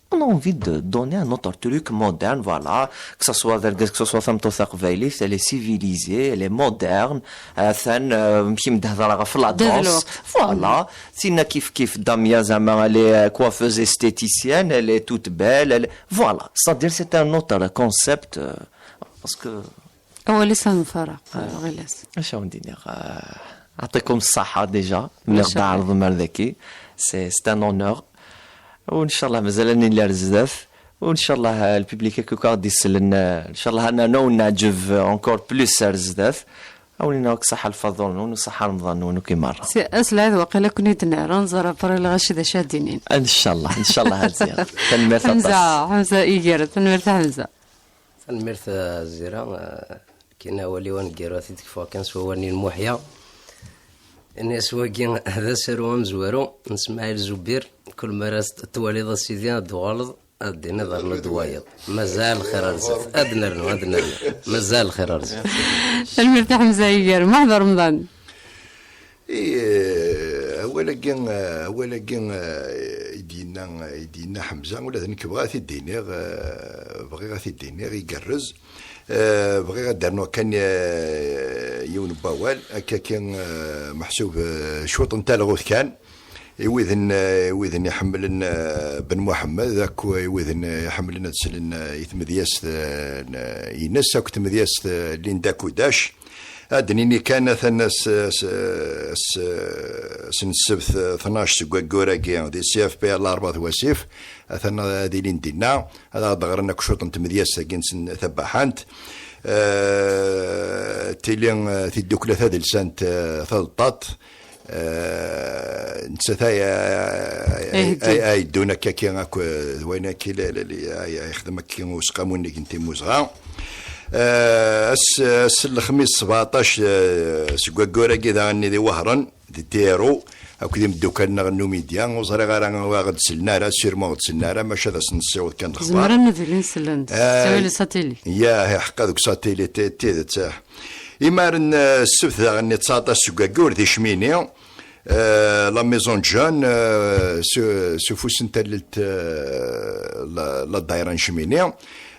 on a envie de donner un autre truc moderne, voilà, que ce soit d argaz, que ce soit tameṭṭut taqbaylit, elle est civilisée, elle est moderne, atan, euh, amek i m-d-hedreɣ ɣef la danse, voilà, tinna kif kif Damia zama elle est, euh, coiffeuse esthéticienne, elle est toute belle, elle est, voilà, c'est-à-dire c'est un autre concept, euh, parce que Awal-is ad nfaraq, euh, ɣilas. Acu awen-d-iniɣ, euh, aɛṭikum ṣṣaḥa déjà, mi ɣ-d-tɛerḍem ar daki, c'est, c'est un honneur. Ncallah mazal ad nili ar zdat. Ncallah, euh, le public akk akk aɣ-d-isellen, euh, ncallah ad nernu ad neɛǧeb, euh, encore plus ar zdat. Awen-iniɣ akk ṣaḥa lfaḍur-nwen u ṣaḥa remḍan-nwen akk i merra. Si ass lɛid waqila ad ken-id-nerr, ad nẓer après lɣaci d acu ad d-inin. Ncallah, ncallah ad ziɣ. Tanemmirt aṭas. Ḥemza, Ḥemza Iger, tanemmirt a Ḥemza. Tanemmirt a Zira. Akken awal-iw aneggaru ad t-id-kfuɣ kan s wawal-nni n Muḥya. Ini-as wagi d asaru amezwaru n Smaɛil Zubir. Kul mi ara t-, twaliḍ a sidi ad d-tuɣaleḍ, ad d-tiniḍ rnu-d wayeḍ. Mazal lxir ar zdat. Ad nernu, ad nernu. Mazal lxir ar zdat. Tanemmirt a Ḥemza Iger, meḥḍer Remḍan. I, eh, awal-agi, eh, awal-agi, eh, i d-yenna, i d-yenna Ḥemza, ula d nekk bɣiɣ ad t-id-iniɣ, eh, bɣiɣ ad t-id-iniɣ, igerrez. Eh, bɣiɣ ad d-rnuɣ kan, eh, yiwen n wawal, akka kan, eh, meḥsub, eh, cwiṭ n talɣut kan, i widen, eh, i widen iḥemmlen, eh, Ben Muḥemmed, akk i widen, eh, iḥemmlen ad slen, eh, i tmedyazt, eh, n-, ines, akk tmedyazt, eh, Linda Kudac. Ad d-nini kan atan ass, ass, ass, ass n ssebt, eh, tnac seg waggur-agi di C F P L Arbaɛt Wasif, atan ad ilin dinna, ad aɣ-d-ɣren akk cwiṭ n tmedyazt-agi-nsen tabaḥant. Eh, tili, eh, tiddukla tadelsant, eh, tadeṭṭaṭ, eh, nettat ay, ay, ay, ay, ay ddun akka, akka akk, eh, d wayen akka, la, la, la, ay, ay yexdem akka useqqamu-nni n Timmuzɣa. Eh, ass, ass n lexmis sbeɛṭac, eh, seg waggur-agi daɣen di Wehran, di Tiro, akked imeddukal-nneɣ n Numidya, ur ẓriɣ ara aɣ-d-sellen ara, sûrement ur ɣ-d-sellen ara, maca ad asen-nessiweḍ kan lexbar. Zemren ad ilin sellen-d, eh, s satili. Ya, ḥeqqa deg satili, t-, tidet, eh. Imaren, eh, ssebt daɣen, sbeɛṭac seg waggur di Cmini, eh, la maison de jeunes, eh, s, s ufus n tallelt, eh, la, la ddayra n Cmini.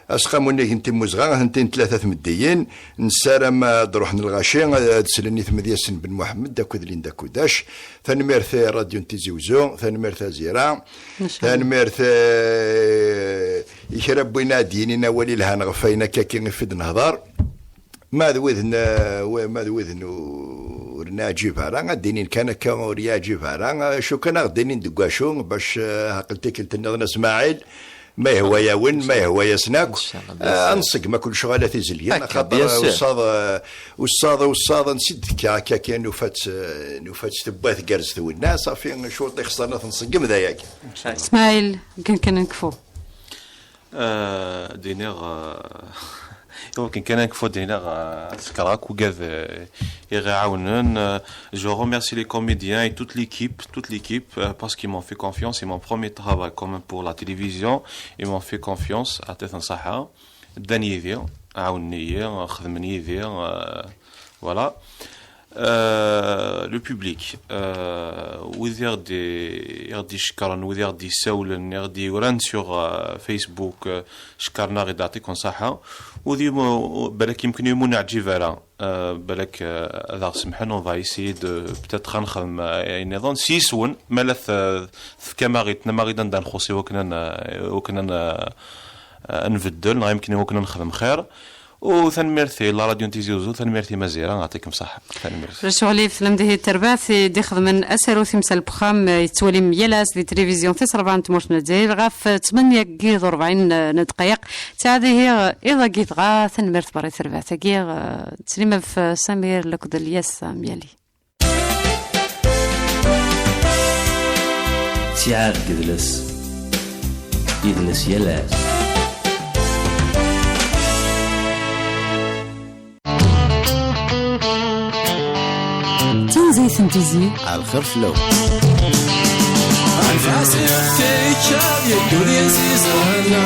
Aseqqamu unnig n Timmuzɣa, atenti tlata tmeddiyin, nessaram ad d-ruḥen lɣaci, ad slen i tmedyazt n Ben Muḥemmed akked Linda Kudac. Tanemmirt i Radyu n Tizi Uzzu, tanemmirt a Zira, tanemmirt, eh, i kra n win ad d-yinin awal ilhan ɣef wayen akka i f-, i d-nehḍer. Ma d wid n-, ma d wid n-, ur neɛǧib ara, ad d-inin kan akka ur yeɛǧib ara, acu kan ad ɣ-d-inin deg wacu, bac, eh, aql tikkelt nniḍen a Smaɛil, ma yehwa-yawen, ma yehwa-yasen akk, eh, ad nṣeggem akk lecɣal a tizelyin, axaṭer, eh, ussaḍ, eh, ussaḍ, ussaḍ, ansi d-tekka akka kan, nufa-tt, eh, nufa-tt tewwa tgerrez twenna, safi, cwiṭ ixeṣṣren ad t-nṣeggem d ayagi. Smaɛil, akken kan nekfu. Euh, d-iniɣ, euh, iwakken kan ad nekfu, d-iniɣ, euh, ad sekreɣ akk ugad, euh, i ɣ-iɛawnen. Euh, je remercie les comédiens et toute l'équipe, toute l'équipe, euh, parce qu'ils m'ont fait confiance. C'est mon premier travail quand même pour la télévision. Ils m'ont fait confiance, à tête en Sahara. Ddan yid-i, ɛawnen-iyi, xedmen yid-i, euh, voilà. Euh, le public, euh, wid i ɣ-d-, i ɣ-d-icekkren, wid i ɣ-d-yessawlen, i ɣ-d-yuran sur, euh, Facebook, euh, cekkren-aɣ-id, yeɛṭikum ṣṣeḥḥa. Wid i mu-, balak yemken i mu neɛǧib ara, euh, balak, euh, ad aɣ-semḥen, on va essayer de, peut-être, ad nexdem, euh, ayen nniḍen. S yis-wen, ma la t-, tefkam-aɣ-id, tennam-aɣ-id anda nxuṣṣ i wakken ad n-, i wakken ad n-, ad nbeddel, neɣ yemken i wakken ad nexdem xir. U tanemmirt i la radio n Tizi Uzzu, tanemmirt i Mazira, yeɛṭikum ṣṣeḥḥa. Tanemmirt. Ulac uɣilif, tlam dihi terbaɛt i d-ixedmen asaru Timsal n Uxxam, eh, yettwalim yal ass di tilivizyu tis rebɛa n tmurt n Lezzayer ɣef, eh, tmanya n yiḍ u rebɛin n ddqayeq. Ttɛad ihi, eh, iḍ-agi dɣa, tanemmirt berra i terbaɛt-agi, eh, ttlim ɣef, eh, Samir lakked Lyas Myali. Ttiɛad deg idles, idles yal ass. Tanzayt n Tizi. Ɛelxir fell-awen. Anef-as i tikka yeddun yizizan.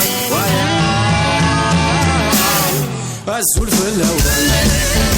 Azul fell-awen.